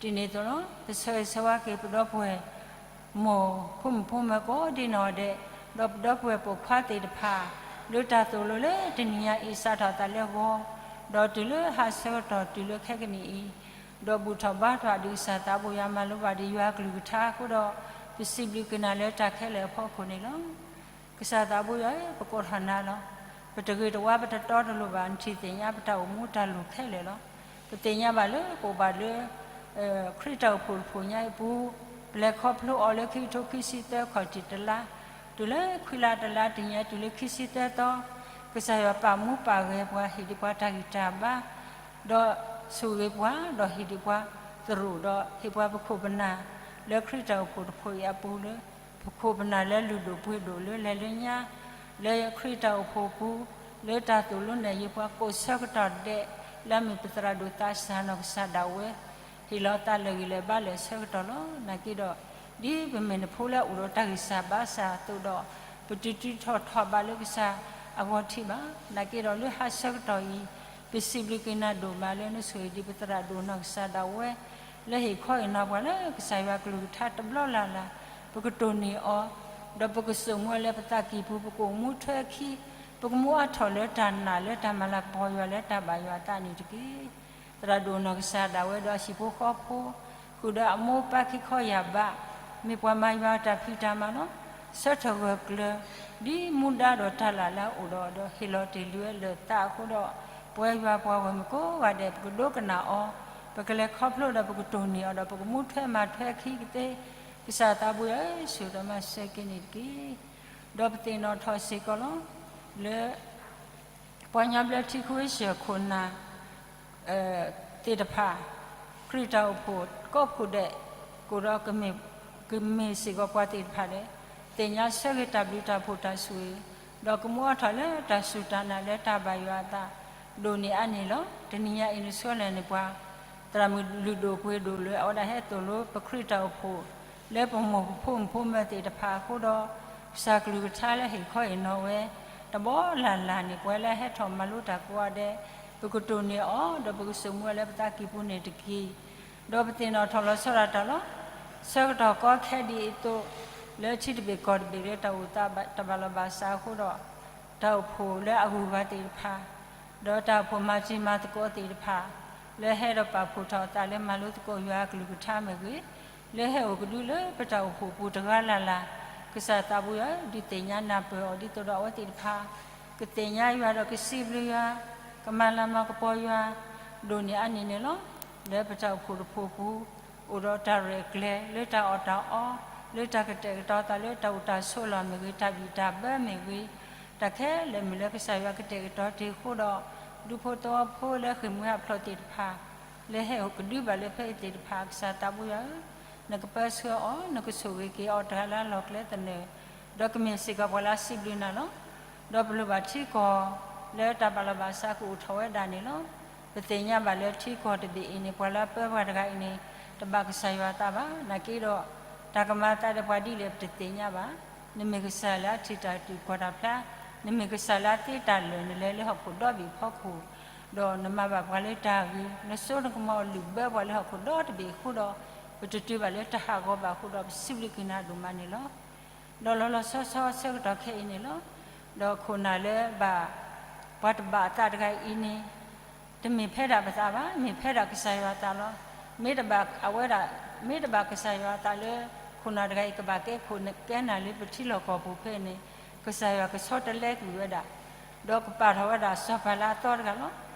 ဒ်န့ၣ်အသိးလီၤ. ပဆၢဂ့ၤဆၢဝါက့ၤပဒီပုၢ်ဝဲၢ် မိၢ်ဖိမုၣ်ဖိမၢၤကိးဒံနီၢ်ဒဲး, ဒီးပဒီပုၢ်ဝဲၢ်ပိာ်ခွါသ့ၣ်တဖၣ်, လၢတၢ်သိၣ်လိလၢတနံၤညါအံၤ စးထီၣ်သးလၢဂီၤ, ဒီးတုၤလၢဟါဆၢကတီၢ်တုၤလၢခဲကနံၣ်အံၤ, ဒီးဘူၣ်ထီၣ်ဘါထီၣ်ဒံးကစၢ်သးဘိယွၤ မၤလိဘၣ်ဒံးယွၤကလုၢ်ကထါအဃိဒီး, ပစံးဘျုးက့ၤနၤလၢတၢ်ခဲလၢာ်အဖီခိၣ်န့ၣ်လီၤ. ကစၢ်သးဘိယွၤဧၢ, ပကိးထီၣ်နၤလီၤ. ပတဂ့ၤတဝါ ပတတီတလိၤဘၣ်, နထံၣ်သ့ၣ်ညါပတၢ်အိၣ်မူတၢ်လိၣ်ခဲလၢာ်လီၤ. ပသ့ၣ်ညါဘၣ်လၢ ပအိၣ်ဘၣ်လၢ ခရံာ်တၢ်အိၣ်ဖှိၣ်တဖုညါအံၤအပူၤ, ပလဲၤခီဖျိအီၤလၢခံကထိခံဆံသၢခီၣ်ထံးတလါ, တုၤလၢခွံလါတလါတနံၤညါ တုၤလၢခံဆံသၢသီ, ကစၢ်ယွၤပာ်မူပာ်ဂဲၤပှၤ, ဟ့ၣ်ဒံးပှၤတၢ်ဂံၢ်တၢ်ဘါ, ဒီးဆိၣ်ဂ့ၤပှၤ, ဒီးဟ့ၣ်ဒံးပှၤသရူး, ဒီးဟ့ၣ်ပှၤပခိၣ်ပနၢ်, လၢခရံာ်တၢ်အိၣ်ဖှိၣ်တဖုအံၤအပူၤလၢ ပခိၣ်ပနၢ်လၢလုၢ်ဒိၣ်ပှ့ၤဒိၣ်လၢလဲၤလၢညါ, လၢခရံာ်တၢ်အိၣ်ဖှိၣ်ပူၤ, လၢတၢ်သိၣ်လိနဲၣ်ယုာ်ပှၤကိးဆၢကတီၢ်ဒဲး, လၢအမ့ၢ်ပသရၣ်ဒိၣ်သးစၢ်နီၢ်ကစၢ်ဒၣ်ဝဲ, ဟ့ၣ်လီၤသးလၢာ်ဂံၢ်လၢာ်ဘါလၢာ်အဆၢကတီၢ်လီၤ. နာ်က့ဒီး, ဒ်ပမ့ၢ်နဖိလၢအအိၣ်ဒီးတၢ်ဂံၢ်စၢ်ဘါစၢ်အသိးဒီး, ပတတုၤထီၣ်ထီၣ်ဘးလၢကစၢ်အဂီၢ်ထံးဘၣ်. နာ်က့ဒီးလၢဟါဆၢကတီၢ်အံၤ, ပစံးဘျုးက့ၤနၤဒိၣ်မးလၢနဆိၣ်ဂ့ၤဒံးပသရၣ်ဒိၣ်နီၢ်ကစၢ်ဒၣ်ဝဲ, လၢဟ့ၣ်ခီဟ့ၣ်နီၤပှၤလၢကစၢ်ယွၤကလုၢ်ကထါတဘျီလၢ်လၢ်, ပကတိၢ်န့ၢ်အီၤ, ဒီးပကစိာ်မူအီၤလၢပသးကံၢ်ပူၤ, ပကအိၣ်မူထွဲအခံ, ပကမူအါထီၣ်လၢတၢ်နာ်လၢတၢ်မၤလၤကပီၤယွၤလၢတၢ်ဘၣ်ယွၤအသးန့ၣ်တက့ၢ်. သရၣ်ဒိၣ်နီၢ်ကစၢ်ဒၣ်ဝဲဒီးအဟံၣ်ဖိဃီဖိ, ဃုာ်ဒီးအမိၢ်ပၢ်ခံခီယာ်ဘး, မ့ၢ်ပှၤမၤယွၤတၢ်ဖံးတၢ်မၤလီၤ. ဆၢထၢၣ်ဂၢၢ်ကျၢၤ, ဒ်မူဒါဒီးတၢ်လၢ်လၢအအိၣ်ဒီး, ဒီးဟ့ၣ်လီၤတ့ၢ်လံဝဲလၢာ်သးအဃိဒီး, ပဝဲယွၤပှၤဂီၢ်မုၢ်ကိးဂၤဒဲး ပကဒိကနၣ်အီၤ, ပကလဲၤခီဖျိဒီးပကတိၢ်န့ၢ်အီၤဒီးပကမူထွဲမၤထွဲအခံကသ့, ကစၢ်သးဘိယွၤဧၢ, ဆိၣ်ဂ့ၤဒီးမၤစၢၤက့ၤန့ၣ်တက့ၢ်. ဒီးပသ့ၣ်နီၣ်ထီၣ်စ့ၢ်ကီးလီၤ. လၢ ပှၤကညီဘျၢထံခဝ့ၡၢၣ်ခိၣ်နၢ်, သ့ၣ်တဖၣ်, ခရံာ်တၢ်အိၣ်ဖှိၣ်ကိးဖုဒဲး, ကအိၣ်ဒီး ကမ့ၢ်စ့ၢ်ကီးပှၤသ့ၣ်တဖၣ်လၢ သ့ၣ်ညါဆၢဂ့ၤတၢ်ဘျုးတၢ်ဖှိၣ်တၢ်ဆိၣ်ဂ့ၤ, ဒီးကမူအီၣ်ထီၣ်လၢတၢ်စူၢ်တၢ်နာ်လၢတၢ်ဘၣ်ယွၤအသး ဒိၣ်န့ၢ်အါန့ၢ်လီၤ. တနံၤညါအံၤန့ၣ် ဆှၢလီၤန့ၢ်ပှၤ သရၣ်မုၣ်လုၢ်ဒိၣ်ပှ့ၤဒိၣ်လၢအဝဲဒၣ်ဟဲသိၣ်လိပခရံာ်တၢ်အိၣ်ဖှိၣ် လၢပမိၢ်ပဖိမုၣ်ဖိမၢသ့ၣ်တဖၣ်အဃိဒီး ကစၢ်ကလုၢ်ကထါလၢဟ့ၣ်ခီဟ့ၣ်နီၤဝဲ တဘီလၢ်လၢ်န့ၣ် ပှၤလၢဟဲထီၣ်မၤလိတၢ်ကိးဂၤဒဲး ပကတိၢ်န့ၢ်အီၤ ဒီးပကဆိၣ်မူအီၤလၢပသးကံၢ်ပူၤန့ၣ်တက့ၢ်. ဒီးပသ့ၣ်နီၣ်ထီၣ်လီၤဆီဒၣ်တၢ်လီၤ. ဆၢကတီၢ်ကီခဲဒ်အံၤအသိး လၢထံတဘ့ၣ်ကီၢ်တဘ့ၣ်လၢတၢ်အိၣ်သးတၢ်ဘၣ်လီၤဘၣ်စးအဃိဒီး တၢ်အိၣ်ဖှိၣ်လၢအဂုၤအဂၤသ့ၣ်တဖၣ် ဒီးတၢ်အိၣ်ဖှိၣ်မၤတံၤမၤသကိးသ့ၣ်တဖၣ် လၢဟဲဒီးပာ်ဖှိၣ်ထီၣ်အသးလၢမၤလိသကိးယွၤအကလုၢ်ကထါမ့ၢ်ဂ့ၤ, လၢဟဲအိၣ်ကဒုလၢပတၢ်အိၣ်ဖှိၣ်ပူၤတဂၤလၢ်လၢ်, ကစၢ်သးဘိယွၤ ဒုးသ့ၣ်ညါနၢ်ပၢၢ်အီၤဒ်သိးဒီးအဝဲသ့ၣ်တဖၣ် ကသ့ၣ်ညါယွၤဒီးကစံးဘျုးယွၤ, ကမၤလၤမၤကပီၤယွၤ, ဒိၣ်န့ၢ်အါန့ၢ်န့ၣ်လီၤ. လၢပတၢ်အိၣ်ဖှိၣ်တဖှိၣ်ပူၤ အိၣ်ဒီးတၢ်ရဲၣ်ကျဲၤ လၢတၢ်အီၣ်တၢ်အီ, လၢတၢ်ကတဲာ်ကတီၤသးလၢတၢ်အိၣ်တၢ်ဆိးလီၢ်မ့ၢ်ဂ့ၤ, တၢ်ဘံၣ်တၢ်ဘၢမ့ၢ်ဂ့ၤ, တၢ်ခဲလၢာ်မ့ၢ်လၢကစၢ်ယွၤကတဲာ်ကတီၤတ့ၢ်အဃိဒီး ဒူဖိသဝီဖိလၢဃ့ၢ်မှံဟးဖျိးသ့ၣ်တဖၣ် လၢဟဲအိၣ်ကဒုဘၣ်လၢဖဲအံၤသ့ၣ်တဖၣ် ကစၢ်သးဘိယွၤဧၢ, နကပၢဆှၢအီၤ, နကဆိၣ်ဂ့ၤက့ၤအီၤတဂၤလၢအလီၢ်ကျဲသနၢၣ်, ဒီးကမ့ၢ်စ့ၢ်ကီးပှၤလၢအစံးဘျုးနၤလီၤ. ဒီးပလိၣ်ဘၣ်ထံကီၢ်လၢတၢ်ဘၣ်လီၤဘၣ်စးကအိၣ်ထီၣ်ဝဲဒၣ်န့ၣ်လီၤ. ပသ့ၣ်ညါဘၣ်လၢထံကီၢ်တဘ့ၣ်အံၤန့ၣ် ပှၤလၢအပၢပှၤတဂၤအံၤန့ၣ် တဘၣ်ကစၢ်ယွၤအသးဘၣ်. နာ်က့ဒီး တၢ်ကမၤအသးဒီးပှၤဒ်လဲၣ်ပတသ့ၣ်ညါဘၣ်. နမ့ၢ်ကစၢ်လၢအထံၣ်တၢ်တူၢ်ကီၢ်တၢ်ဖျါ, နမ့ၢ်ကစၢ်လၢအသ့တၢ်လၢာ် နလဲၤလၢဟီၣ်ခိၣ်ဒီဘ့ၣ်ဖီခိၣ်, ဒီးနမၤဘၣ်ပှၤလၢတၢ်ဂ့ၤ, နစိနကမီၤလုၢ်ဘၢပှၤလၢဟီၣ်ခိၣ်ဒီတဘ့ၣ်အဃိဒီး ပတတုၤဘၣ်လၢတၢ်ဟးဂီၤဘၣ်အဃိဒီး ပစံးဘျုးက့ၤနၤဒိၣ်မးန့ၣ်လီၤ. ဒီးလီၤလီၤဆီဆီဆၢကတီၢ်ခဲအံၤန့ၣ်လီၤ. ဒီးခိၣ်နၢ်လၢဘၣ် ပှၤတဘၣ်အသးတဂၤအံၤန့ၣ် တမ့ၢ်ဖဲဒၣ်ပသးဘၣ်, မ့ၢ်ဖဲဒၣ်ကစၢ်ယွၤအသးလီၤ. မ့ၢ်တဘၣ်အဝဲဒၣ်, မ့ၢ်တဘၣ်ကစၢ်ယွၤအသးလၢ ခိၣ်နၢ်တဂၤအံၤကဘၣ်ကဲခိၣ်ကဲနၢ်လၢပထံလီၢ်ကီၢ်ပူၤဖဲန့ၣ် ကစၢ်ယွၤကဆီတလဲကွံာ်ဝဲဒၣ်, ဒီးကပာ်ထီၣ်ဝဲဒၣ်စီၤပၤလၢအသီတဂၤလီၤ.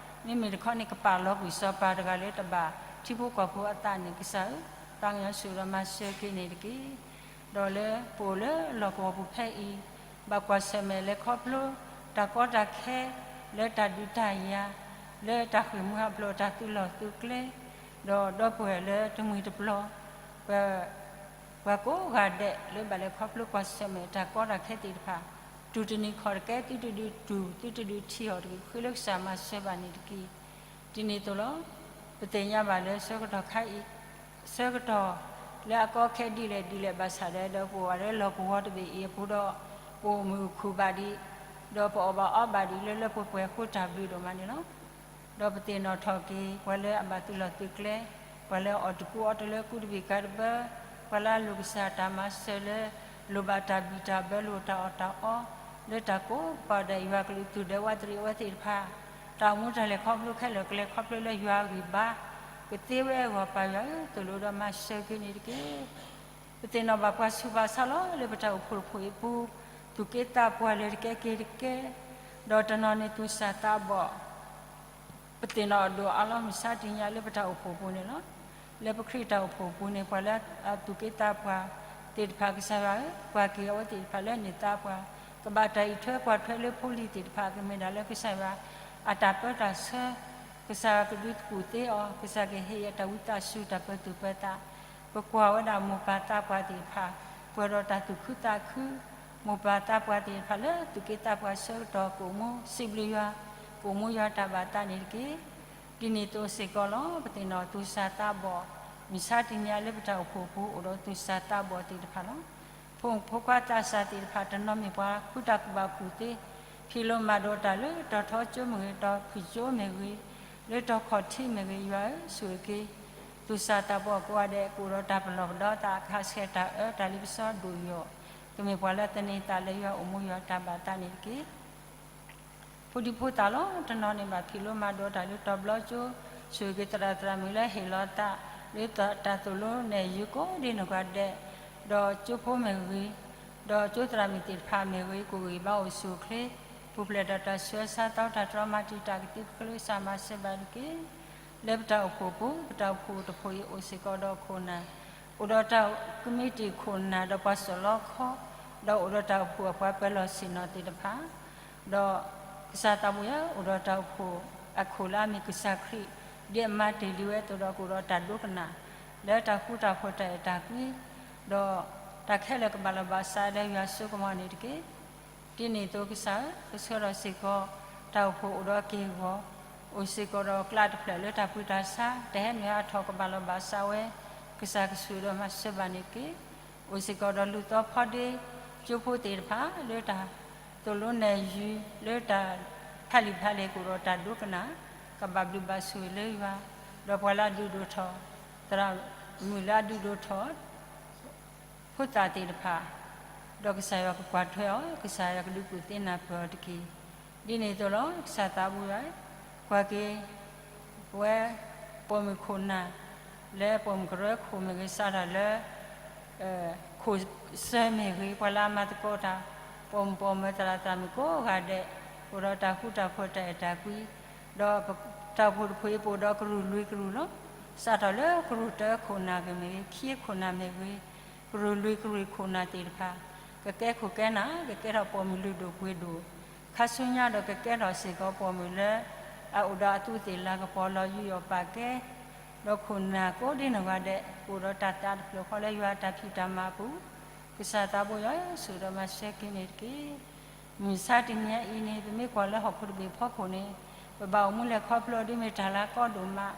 မ့မ့ၢ်တခီန့ၣ် ကပာ်လီၤကွံာ်စီၤပၤတဂၤလၢတဘၣ်ထံဖိကီၢ်ဖိအသးန့ၣ် ကစၢ်ဧၢ, သးကညီၤဆူၣ်ဒီးမၤစၢၤက့ၤန့ၣ်တက့ၢ်. ဒီးလၢပအိၣ်လၢလီၢ်ကဝီၤပူၤဖဲအံၤ ဘၣ်ကွၢ်ဆၢၣ်မဲာ်လဲၤခီဖျိ တၢ်ကီတၢ်ခဲ လၢတၢ်ဒုးတၢ်ယၤ လၢတၢ်ဃ့ၢ်မှံဟးဖျိး တၢ်သုးလီၢ်သုးကျဲ ဒီးဒီပုၢ်ဝဲၢ်လၢတမှံၤတပျီၤ ပ ပှၤကိးဂၤဒဲးလၢဘၣ်လဲၤခီဖျိကွၢ်ဆၢၣ်မဲာ်တၢ်ကီတၢ်ခဲသ့ၣ်တဖၣ် တူၢ်တနံၤခီၣ်တကဲ သုတဒုးတူၢ် သုတဒုးထံၣ်အီၤတဂ့ၤ ဃ့လၢကစၢ်မၤစၢၤဘၣ်န့ၣ်တက့ၢ်. ဒ်န့ၣ်အသိးလီၤ. ပသ့ၣ်ညါဘၣ်လၢဆၢကတီၢ်ခါအံၤ ဆၢကတီၢ်လၢအကီခဲဒ်လဲၣ်ဒ်လဲၣ်ဘၣ်ဆၣ်ဒီး ဒီးပအိၣ်ဘၣ်လၢလီၢ်ကဝီၤတဘ့ၣ်အံၤအပူၤဒီး ပအိၣ်မုာ်အိၣ်ခုၣ်ဘၣ်ဒံး ဒီးပအီၣ်ဘၣ်အီဘၣ်ဒံးလၢလၢပှဲၤပှဲၤအဃိတၢ်ဘျုးဒိၣ်မးန့ၣ်လီၤ. ဒီးပသ့ၣ်နီၣ်ထီၣ်က့ၤ ပှၤလၢအဘၣ်သုးလီၢ်သုးကျဲ, ပှၤလၢအအီၣ်တကူအီတလၢကူတဘ့ၣ်ကၤတဘၢ, ပှၤလၢအလိၣ်ကစၢ်တၢ်မၤစၢၤလၢ လိၣ်ဘၣ်တၢ်ဘံၣ်တၢ်ဘၢလိာ်တၢ်အီၣ်တၢ်အီ, လၢတၢ်ကိးပာ်ဒၣ်ယွၤကလုၢ်သူၣ်ဒဲဝးတရံးအဝဲသ့ၣ်တဖၣ်, တၢ်အိၣ်မူတၢ်လဲၤခီဖျိခဲလၢာ်ကလဲၤခီဖျိလၢယွၤအဂံၢ်ဘါ, ကသ့ဝဲအဂီၢ်ပၢ်ယွၤဧၢ သိၣ်လိဒီးမၤစၢၤက့ၤန့ၣ်တက့ၢ်. ပသ့ၣ်နီၣ်ဘၣ်ပှၤဆူးပှၤဆါလီၤ လၢပတၢ်အိၣ်ဖှိၣ်တဖှိၣ်အံၤအပူၤ, သူၣ်က့သးပှၢ်လၢတကဲက့ၤတကဲ, ဒီးတနီၤန့ၣ်သူၣ်စၢ်သးဘီၣ် ပသ့ၣ်နီၣ်အဒိၣ်အါလီၤမုၢ်ဆါတနံၤညါလၢပတၢ်အိၣ်ဖှိၣ်ပူၤန့ၣ်လီၤ. လၢပခရံာ်တၢ်အိၣ်ဖှိၣ်ပူၤန့ၣ် ပှၤလၢအသူၣ်က့သးပှၢ်သ့ၣ်တဖၣ် ကစၢ်ယွၤဧၢ, ပှၤက့ၤအဝဲသ့ၣ်တဖၣ်လၢန့ၢ်သးပှၢ်, ကဘၣ်တၢ်အံးထွဲကွၢ်ထွဲလၢဖိလံၤသ့ၣ်တဖၣ် ကမ့ၢ်ဒၣ်လၢကစၢ်ယွၤအတၢ်ပၢတၢ်ဆှၢ, ကစၢ်ယွၤကဒုးသကူၣ်သ့အီၤ, ကစၢ်ကဟ့ၣ်အတၢ်ဝံသးစူၤတၢ်ပၢသူၣ်ပၢသး, ပကွၢ်ဝဲဒၣ်မိၢ်ပၢ်သးပှၢ်သ့ၣ်တဖၣ် ပှဲၤဒီးတၢ်သူၣ်ခုသးခု, မိၢ်ပၢ်သးပှၢ်သ့ၣ်တဖၣ်လၢသူၣ်က့သးပှၢ်ဆၢကတီၢ် ကအိၣ်မူစံးဘျုးယွၤ, ကအိၣ်မူယွၤတၢ်ဘၣ်သးန့ၣ်တက့ၢ်. ဒ်န့ၣ်အသိးစ့ၢ်ကီးလီၤ. ပသ့ၣ်နီၣ်သူၣ်စၢ်သးဘီၣ်, မုၢ်ဆါတနံၤညါလၢပတၢ်အိၣ်ဖှိၣ်ပူၤ အိၣ်ဒီးသူၣ်စၢ်သးဘီၣ်သ့ၣ်တဖၣ်လီၤ. ဖိမုၣ်ဖိခွါသးစၢ်သ့ၣ်တဖၣ် တနီၤမ့ၢ်ပှၤဃုတၢ်ကူၣ်ဘၣ်ကူၣ်သ့, ဖံးလိမၤဒိးတၢ်လၢတီၤထီကၠိမ့ၢ်ဂ့ၤ, တီၤဖုၣ်ကၠိမ့ၢ်ဂ့ၤ, လၢတီၤခီၣ်ထံးမ့ၢ်ဂ့ၤ, ယွၤဧၢ ဆိၣ်ဂ့ၤက့ၤ သူၣ်စၢ်သးဘီၣ်ကိးဂၤဒဲး ကအိၣ်ဒီးတၢ်ပလီၢ်ပဒီသး ကဟးဆှဲးတၢ်အၢတၢ်လ့ပစီဒိၣ်ယိာ်, ကမ့ၢ်ပှၤလၢသန့ၤသးလၢယွၤအိၣ်မူယွၤတၢ်ဘၣ်သးန့ၣ်တက့ၢ်. ဖိဒံဖိသၣ်လီၤ. တနီၤန့ၣ်ဘၣ်ဖံးလိမၤဒိးတၢ်လၢတီၤဘျီကၠိ, ဆိၣ်ဂ့ၤက့ၤသရၣ်သရၣ်မုၣ်လၢဟ့ၣ်လီၤသး လၢတၢ်သိၣ်လိနဲၣ်ယုၤကိးဒံနီၢ်ဂၤဒဲး, ဒီးကၠိဖိမ့ၢ်ဂ့ၤ, ဒီးကၠိသရၣ်မုၣ်သ့ၣ်တဖၣ်မ့ၢ်ဂ့ၤ, ကအိၣ်ဂံၢ်ဘါအိၣ်ဆူၣ်အိၣ်ချ့, ပူၤဖျဲးဒီးတၢ်ဆူးတၢ်ဆါ သီတၢ်တြီမၤတံာ်တာ်ကသံ ပဃ့လၢကစၢ်မၤစၢၤဘၣ်တက့ၢ်. လၢပတၢ်အိၣ်ဖှိၣ်ပူၤ, ပတၢ်အိၣ်ဖှိၣ်တဖှိၣ်အံၤအိၣ်စ့ၢ်ကီးဒီးခိၣ်နၢ်, အိၣ်ဒီးတၢ်ကမံးတံာ်ခိၣ်နၢ်ဒီးပှၤစိာ်လီခီ, ဒီးအိၣ်ဒီးတၢ်အိၣ်ဖှိၣ်အပှၤပၢၤလီၢ်ဆ့ၣ်နီၤသ့ၣ်တဖၣ်, ဒီးကစၢ်သးဘိယွၤ အိၣ်ဒီးတၢ်အိၣ်ဖှိၣ်အခိၣ်လၢအမ့ၢ်ကစၢ်ခရံာ် ဒ်အမၤတ့ၢ်လံဝဲအသိးဒီး ကအိၣ်ဒီးတၢ်ဒိကနၣ် လၢတၢ်ဃူတၢ်ဖိးတၢ်အဲၣ်တၢ်ကွံ, ဒီးတၢ်ခဲလၢာ်ကဘၣ်လီၤဘၣ်စးလၢယွၤစိကမီၤန့ၣ်တက့ၢ်. ဒ်န့ၣ်အသိးကစၢ်ဧၢ, ကဆှၢထီၣ်စ့ၢ်ကီး တၢ်အိၣ်ဖှိၣ်အိၣ်ဒီးက့ၢ်ဂီၤ, အိၣ်စ့ၢ်ကီးဒီးကျးတဖျၢၣ်လၢတၢ်ပှံၤတၢ်ဆါ တဟဲနုာ်ဟးထီၣ်ကဘၣ်လီၤဘၣ်စးဝဲ, ကစၢ်ကဆိၣ်ဒီးမၤစၢၤဘၣ်န့ၣ်တက့ၢ်. အိၣ်စ့ၢ်ကီးဒီးလုၢ်သီဖီဒ့ ကၠိဖိသ့ၣ်တဖၣ် လၢတၢ်သိၣ်လိနဲၣ်ယုၤ လၢတၢ်ဖးလံာ်ဖးလဲၢ်ကအိၣ်ဒီးတၢ်ဒိကနၣ် ကဘၣ်ဘျုးဘၣ်ဆိၣ်ဂ့ၤလၢယွၤ, ဒီးပှၤလၢအဒုးဒိၣ်ထီၣ် သရၣ်မုၣ်လၢအဒုးဒိၣ်ထီၣ် ဖိသၣ်သ့ၣ်တဖၣ်, ဒီးကစၢ်ယွၤကကွၢ်ထွဲအီၤ, ကစၢ်ယွၤကဒုးကူၣ်သ့နၢ်ပၢၢ်အီၤတက့ၢ်. ဒ်န့ၣ်အသိးလီၤ. ကစၢ်သးဘိယွၤ, ကွၢ်က့ၤ ပဝဲ ပိာ်မုၣ်ခိၣ်နၢ် လၢပိာ်မုၣ်ကရၢခိၣ်မ့ၢ်ဂ့ၤ စးထီၣ်လၢ ခိၣ်စၢၤမ့ၢ်ဂ့ၤ, ပှၤလၢအမၤသကိးတၢ် ပိာ်မုၣ်ပိာ်မၢၤသရၣ်သရၣ်မုၣ်ကိးဂၤဒဲး အိၣ်ဒီးတၢ်ဃူတၢ်ဖိးတၢ်အဲၣ်တၢ်ကွံ, ဒီးတၢ်အိၣ်ဖှိၣ်တဖုအံၤပအိၣ်ဒီးကရူၢ်လွံၢ်ကရူၢ်လီၤ. စးထီၣ်လၢကရူၢ်တၢခိၣ်နၢ်မ့ၢ်ဂ့ၤ, ခံခိၣ်နၢ်မ့ၢ်ဂ့ၤ, ကရူၢ်လွံၢ်ကရူၢ်ခိၣ်နၢ်သ့ၣ်တဖၣ် ကကဲခိၣ်ကဲနၢ်, ကကဲထီၣ်ပိာ်မုၣ်လုၢ်ဒိၣ်ပှ့ၤဒိၣ်, ခါဆူညါဒီးကကဲထီၣ်စ့ၢ်ကီးပိာ်မုၣ်လၢ အအိၣ်ဒီးအသူးသ့ၣ်လၤကပီၤလီၤ ယူးယီၣ်ပာ်ကဲ ဒီးခိၣ်နၢ်ကိးဒ်နီၢ်ဂၤဒဲး ကအိၣ်ဒီးတၢ်သးတဖျၢၣ်ဃီလၢယွၤတၢ်ဖံးတၢ်မၤအပူၤ, ကစၢ်သးဘိယွၤဧၢ, ဆိၣ်ဒီးမၤစၢၤက့ၤန့ၣ်တက့ၢ်. မုၢ်ဆါတနံၤအံၤန့ၣ် ပမ့ၢ်ကွၢ်လၢဟီၣ်ခိၣ်တဘ့ၣ်ဖီခိၣ်န့ၣ် ပဘၣ်အိၣ်မူလဲၤခီဖျိဒ်မ့ၢ်တၢ်လၤကီဒိၣ်မး,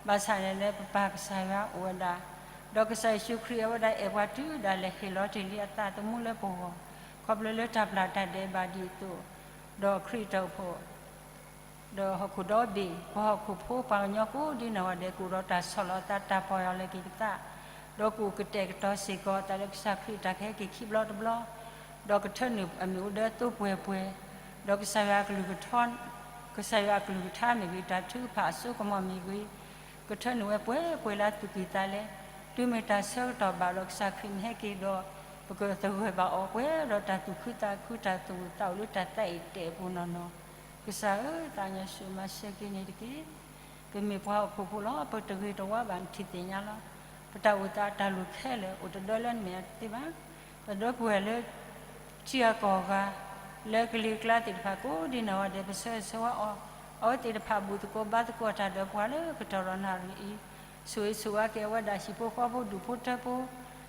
ဘၣ်ဆၣ်န့ၣ်လၢပပၢ်ကစၢ်ယွၤအိၣ်ဝဲဒၣ်, ဒီးကစၢ်ယ့ၣ်ၡူးခရံာ်အဝဲဒၣ်အဲၣ်ပှၤတုၤဒၣ်လဲာ် ဟ့ၣ်လီၤတ့ၢ်လံအသးသမူလၢပဂီၢ်, ခီဖျိလၢတၢ်ပျၢ်တၢ်ဒဲးဘးဒ်အသိး, ဒီးခရံာ်တၢ်အိၣ်ဖှိၣ် ဒီးဟီၣ်ခိၣ်ဒီဘ့ၣ်, ပှၤဟီၣ်ခိၣ်ဖိပှၤကညီကိးဒ်နီၢ်ဂၤဒဲး ကအိၣ်ဒီးတၢ်ဆီၣ်လီၤအသး တၢ်ပီၢ်ယၢ်လီၤက့ၤပသး, ဒီးကအိၣ်ကတဲာ်ကတီၤစ့ၢ်ကီးအသးလၢကစၢ်ခရံာ်တၢ်ကဟဲက့ၤခံဘျီတဘျီ, ဒီးကထၢနုာ်အမ့ၣ်အူဒၢသိပှဲၤပှဲၤ, ဒီးကစၢ်ယွၤအကလုၢ်ကထါ, ကစၢ်ယွၤအကလုၢ်ကထါမ့ၢ်ဂ့ၤ, တၢ်ထုကဖၣ်အစိကမီၤမ့ၢ်ဂ့ၤ, ကထၢနုာ်ဝဲပှဲၤပှဲၤလၢအသူၣ်ကံၢ်သးလဲ, တုၤမ့ၢ်တၢ်ဆၢကတီၢ်ဘၣ်ဒီး ကစၢ်ခရံာ်မ့ၢ်ဟဲက့ၤဒီး ပကသဂၢၢ်ဘၣ်အီၤပှဲၤဒီးတၢ်သူၣ်ခုသးခု တၢ်သူၣ်အုးသးအုးလၢတၢ်သးအံၤတဲာ်အပူၤနီၢ်နီၢ်, ကစၢ်ဧၢ, သးကညီၤဆူၣ်မၤစၢၤက့ၤန့ၣ်တက့ၢ်. ပမ့ၢ်ပှၤဟီၣ်ခိၣ်ဖိလီၤ. ပတဂ့ၤတဝါဘၣ် နထံၣ်သ့ၣ်ညါလီၤ. ပတၢ်အိၣ်သးတၢ်လိၣ်ခဲလၢာ်အိၣ်တဒၢလၢနမဲာ်ညါတသ့ဘၣ်. ပဒီပုၢ်ဝဲၢ်လၢ ထံဂၤကီၢ်ဂၤ လၢကလံၤကျါသ့ၣ်တဖၣ်ကိးဒ်နီၢ်ဂၤဒဲး ပဆၢဂ့ၤဆၢဝါအီၤ, အဝဲသ့ၣ်တဖၣ်ဘူၣ်သကိးဘါသကိးတၢ်ဒီးပှၤလၢကတီၢ်ဒီးနၣ်ရံၣ်အံၤ, ဆိၣ်ဂ့ၤဆိၣ်ဝါက့ၤအဝဲဒၣ်ဟံၣ်ဖိဃီဖိ ဒူၣ်ဖိထၢဖိ,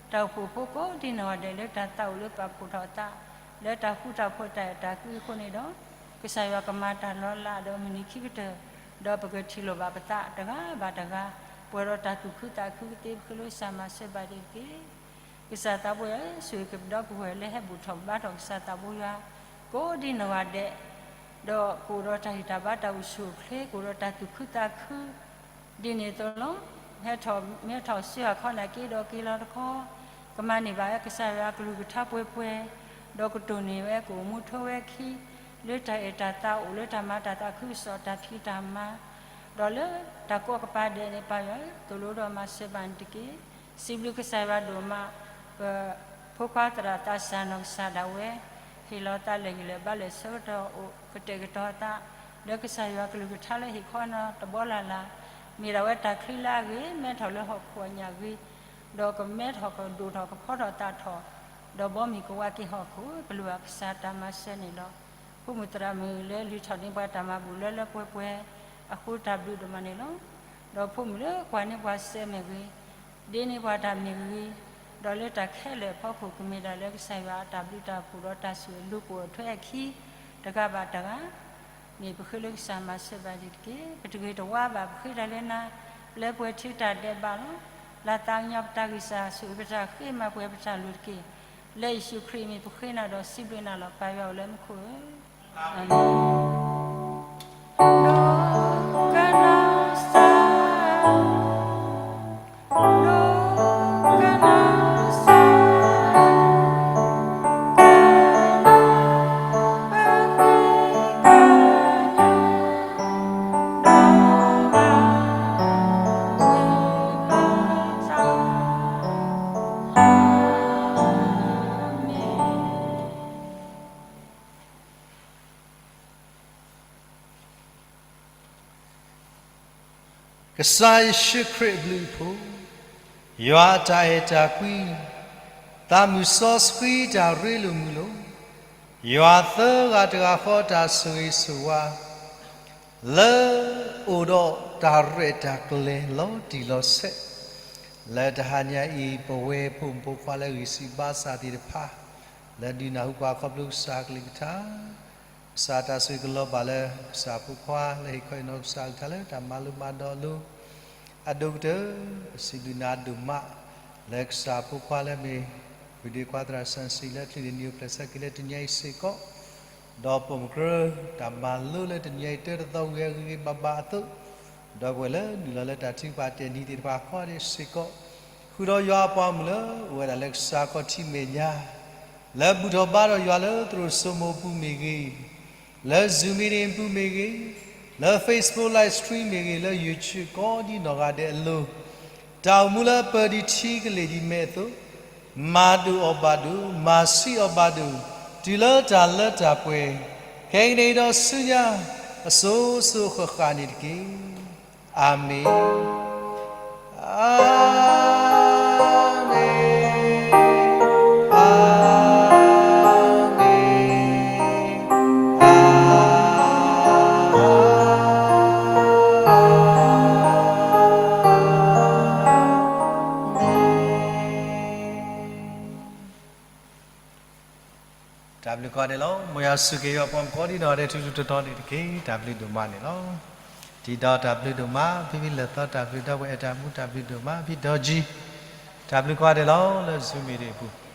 တၢ်အိၣ်ဖှိၣ်ဖိကိးဒ်နီၢ်ဂၤဒဲး လၢတၢ်သးအိၣ်လၢပာ်ဖှိၣ်ထီၣ်အသး လၢတၢ်ဃူတၢ်ဖိးတၢ်အဲၣ်တၢ်ကွံအဃိန့ၣ်ဒီး, ကစၢ်ယွၤကမၤတၢ်လီၤလးဒီးမုၢ်နံၤခံကတၢၢ်, ဒီးပကထံၣ်လိာ်ဘၣ်ပသးတဂၤဘၣ်တဂၤ, ပှဲၤဒီးတၢ်သူၣ်ခုသးခုကသ့ ပဃ့လိာ်ကစၢ်မၤစၢၤဘၣ်ဒံးတက့ၢ်. ကစၢ်သးဘိယွၤဧၢ, ဆိၣ်ဂ့ၤက့ၤပဒီပုၢ်ဝဲၢ်လၢဟဲဘူၣ်ထီၣ်ဘါထီၣ်ကစၢ်သးဘိယွၤ ကိးဒ်နီၢ်ဂၤဒဲး, ဒီးကအိၣ်ဒီးတၢ်ဟ့ၣ်တၢ်ဘါတၢ်အိၣ်ဆူၣ်အိၣ်ချ့ ကအိၣ်ဒီးတၢ်သူၣ်ခုသးခု ဒ်န့ၣ်အသိးလီၤ. ဟဲထီၣ်မ့ၢ်ထီၣ်ဆူဟးခီ နၢ်က့ဒီးက့ၤလီၤတခီ, ကမၤန့ၢ်ဘၣ်ဝဲကစၢ်ယွၤအကလုၢ်ကထါပှဲၤပှဲၤ, ဒီးကတိၢ်န့ၢ်ဝဲ ကအိၣ်မူထိဝဲခံ လၢတၢ်အဲၣ်တၢ်သးအိၣ် လၢတၢ်မၤတၢ်သးခုကစီၣ် တၢ်ဖံးတၢ်မၤ, ဒီးလၢတၢ်ကိးကပၤဒဲးန့ၣ် ပၢ်ယွၤဧၢ, သိၣ်လိဒီးမၤစၢၤဘၣ်န့ၣ်တက့ၢ်. စံးဘျုးကစၢ်ယွၤဒိၣ်မး, ပဖိခွါသရၣ်သးစၢ်နီၢ်ကစၢ်ဒၣ်ဝဲ ဟ့ၣ်လီၤသးလၢာ်ဂံၢ်လၢာ်ဘါလၢာ်ဆၢကတီၢ်အိၣ် ကတဲာ်ကတီၤအသး လၢကစၢ်ယွၤကလုၢ်ကထါလၢဟ့ၣ်ခီနီၤတဘီလၢ်လၢ်, မ့ၢ်ဒၣ်ဝဲတၢ်ချံလၢအဂ့ၤ မဲထီၣ်လၢဟီၣ်ခိၣ်အညၣ်ဂ့ၤ, ဒီးကမဲထီၣ်ကဒိၣ်ထီၣ်ကဖီထီၣ်သးထီၣ်, ဒီးဘီမုၢ်ကဝါက့ၤဟီၣ်ခိၣ် ကလုၢ်ဘၣ်ကစၢ်တၢ်မၤစၢၤန့ၣ်လီၤ. ဖိမုၣ်သရၣ်မုၣ်လၢလုၢ်ထီၣ်န့ၢ်ပှၤတၢ်မၤဘူၣ်လၢလၢပှဲၤပှဲၤ အဃိတၢ်ဘျုးဒိၣ်မးန့ၣ်လီၤ. ဒီးဖိမုၣ်လၢကွၢ်န့ၢ်ပှၤစဲးမ့ၢ်ဂ့ၤ, ဒ့န့ၢ်ပှၤတၢ်မ့ၢ်ဂ့ၤ, ဒီးလၢတၢ်ခဲလၢာ်အဖီခိၣ် ကမ့ၢ်ဒၣ်လၢကစၢ်ယွၤအတၢ်ဘျုးတၢ်ဖှိၣ်ဒီးတၢ်ဆိၣ်ဂ့ၤလူၤပိာ်ထွဲအခံ တဂၤဘၣ်တဂၤ န့ၣ်ပဃ့လၢကစၢ်မၤစၢၤဘၣ်ဒံးတက့ၢ်. ပတဂ့ၤတဝါဘၣ် ပဃ့တၢ်လၢနၤ လၢပှဲၤထံတၢ်ဒဲးဘးလီၤ. လၢသးကညီၤပတၢ်ဂံၢ်စၢ် ဆိၣ်ဂ့ၤပတၢ်ဃ့ မၤပှဲၤပတၢ်လိၤတက့ၢ်. လၢယ့ၣ်ၡူးခရံာ်အမံၤပဃ့နၤဒီးစံးဘျုးနၤလီၤ ပၢ်ယွၤအိၣ်လၢမူခိၣ်ဧၢ, အၤမ့ၣ်. ကစၢ်ယ့ၣ်ၡူးခရံာ်အဘျုးအဖှိၣ်, ယွၤအတၢ်အဲၣ်တၢ်ကွံ, သးမုၢ်စီဆှံတၢ်ရ့လိာ်မုာ်လိာ်, ယွၤသၢဂၤတဂၤဃီတၢ်ဆိၣ်ဂ့ၤဆိၣ်ဝါ, လၢအိၣ်ဒီးတၢ်ရဲၣ်တၢ်ကျဲၤလီၤတံၢ်လီၤဆဲး, လၢတဟါညါအံၤ ပဝဲဖိမုၣ်ဖိခွါလၢအဂံၢ်စၢ်ဘါစၢ်သ့ၣ်တဖၣ် လၢဒုးနၢ်ဟူပှၤခီဖျိကစၢ်ကလုၢ်ကထါ, ကစၢ်တၢ်ဆိၣ်ဂ့ၤကလီၤဘၣ်လၢ ကစၢ်ဖိခွါလၢဟ့ၣ်ခီဟ့ၣ်နီၤကစၢ်ကလုၢ်ကထါလၢတၢ်မၤလိမၤဒိးအလိၤ, အဒိၣ်ကတၢၢ် ပစံးဘျုးနၤဒိၣ်မး လၢကစၢ်ဖိခွါလၢမ့ၢ် ဖုဒ့ခွါသရၣ်စီဆှံလၢအချုးန့ၢ်နံၤအိၣ်ဖျဲၣ်ဆၢက့ၤလၢတနံၤအံၤစ့ၢ်ကီး, ဒီးပိာ်မုၣ်ကရၢ တၢ်မၤလိလၢတနံၤအံၤ တၢတသီဝံၤအဂ့ၤဂ့ၤဘၣ်ဘၣ်အသိး, ဒီပုၢ်ဝဲၢ်လၢနုာ်လီၤလၢတၢ်ထုကဖၣ်တဲာ်နံၤသ့ၣ်တဖၣ်ကိးဂၤဒဲးစ့ၢ်ကီး, ဃုာ်ဒီးယွၤအပှၤမုၣ်လၢအိၣ်ဝဲဒၣ်လၢကစၢ်ခီၣ်ထံးမဲာ်ညါ လၢဘူၣ်ထီၣ်ဘါထီၣ်ယွၤလၢသရိာ်စိမိၤအပူၤမ့ၢ်ဂ့ၤ, လၢ Zoom meeting အပူၤမ့ၢ်ဂ့ၤ, လၢ Facebook live stream မ့ၢ်ဂ့ၤ, လၢ YouTube ကိးဒ်နီၢ်ဂၤဒဲးအလိၤ, တၢ်အိၣ်မူလၢပၢၤဒံးထံကလ့ၢ်ဒံးမဲာ်အသိး, မၤဒိၣ်အီၤဘၣ်ဒိၣ်, မၤဆံးအီၤဘၣ်ဒိၣ်, တုၤလၢတၢ်လၢတၢ်ပှဲၤ, ခဲကနံၣ်အံၤဒီးဆူညါ အစိၤစိၤဃၣ်ဃၣ်န့ၣ်တက့ၢ်. အၤမ့ၣ်, အၤမ့ၣ်, အၤမ့ၣ်, အၤမ့ၣ်. တၢ်ဘျုးကိးဂၤဒဲးလီၤ. မ်ယွၤဆိၣ်ဂ့ၤယွၤအပှၤကိးဒ်နီၢ်ဂၤဒဲးထူထူတီတီန့ၣ်တက့ၢ်. တၢ်ဘျုးဒိၣ်မးန့ၣ်လီၤ. တံၤဒီးတၢ်ဘျုးဒိၣ်မး, ဖံဖံလၢာ်သီတၢ်ဘျုး, ဒီပုၢ်ဝဲၢ်အဲၣ်တၢ်မူတၢ်ဘျုးဒိၣ်မး, ဖံဒီးကၠံ, တၢ်ဘျုးကိးဂၤဒဲးလီၤ. လၢ Zoom meeting အပူၤ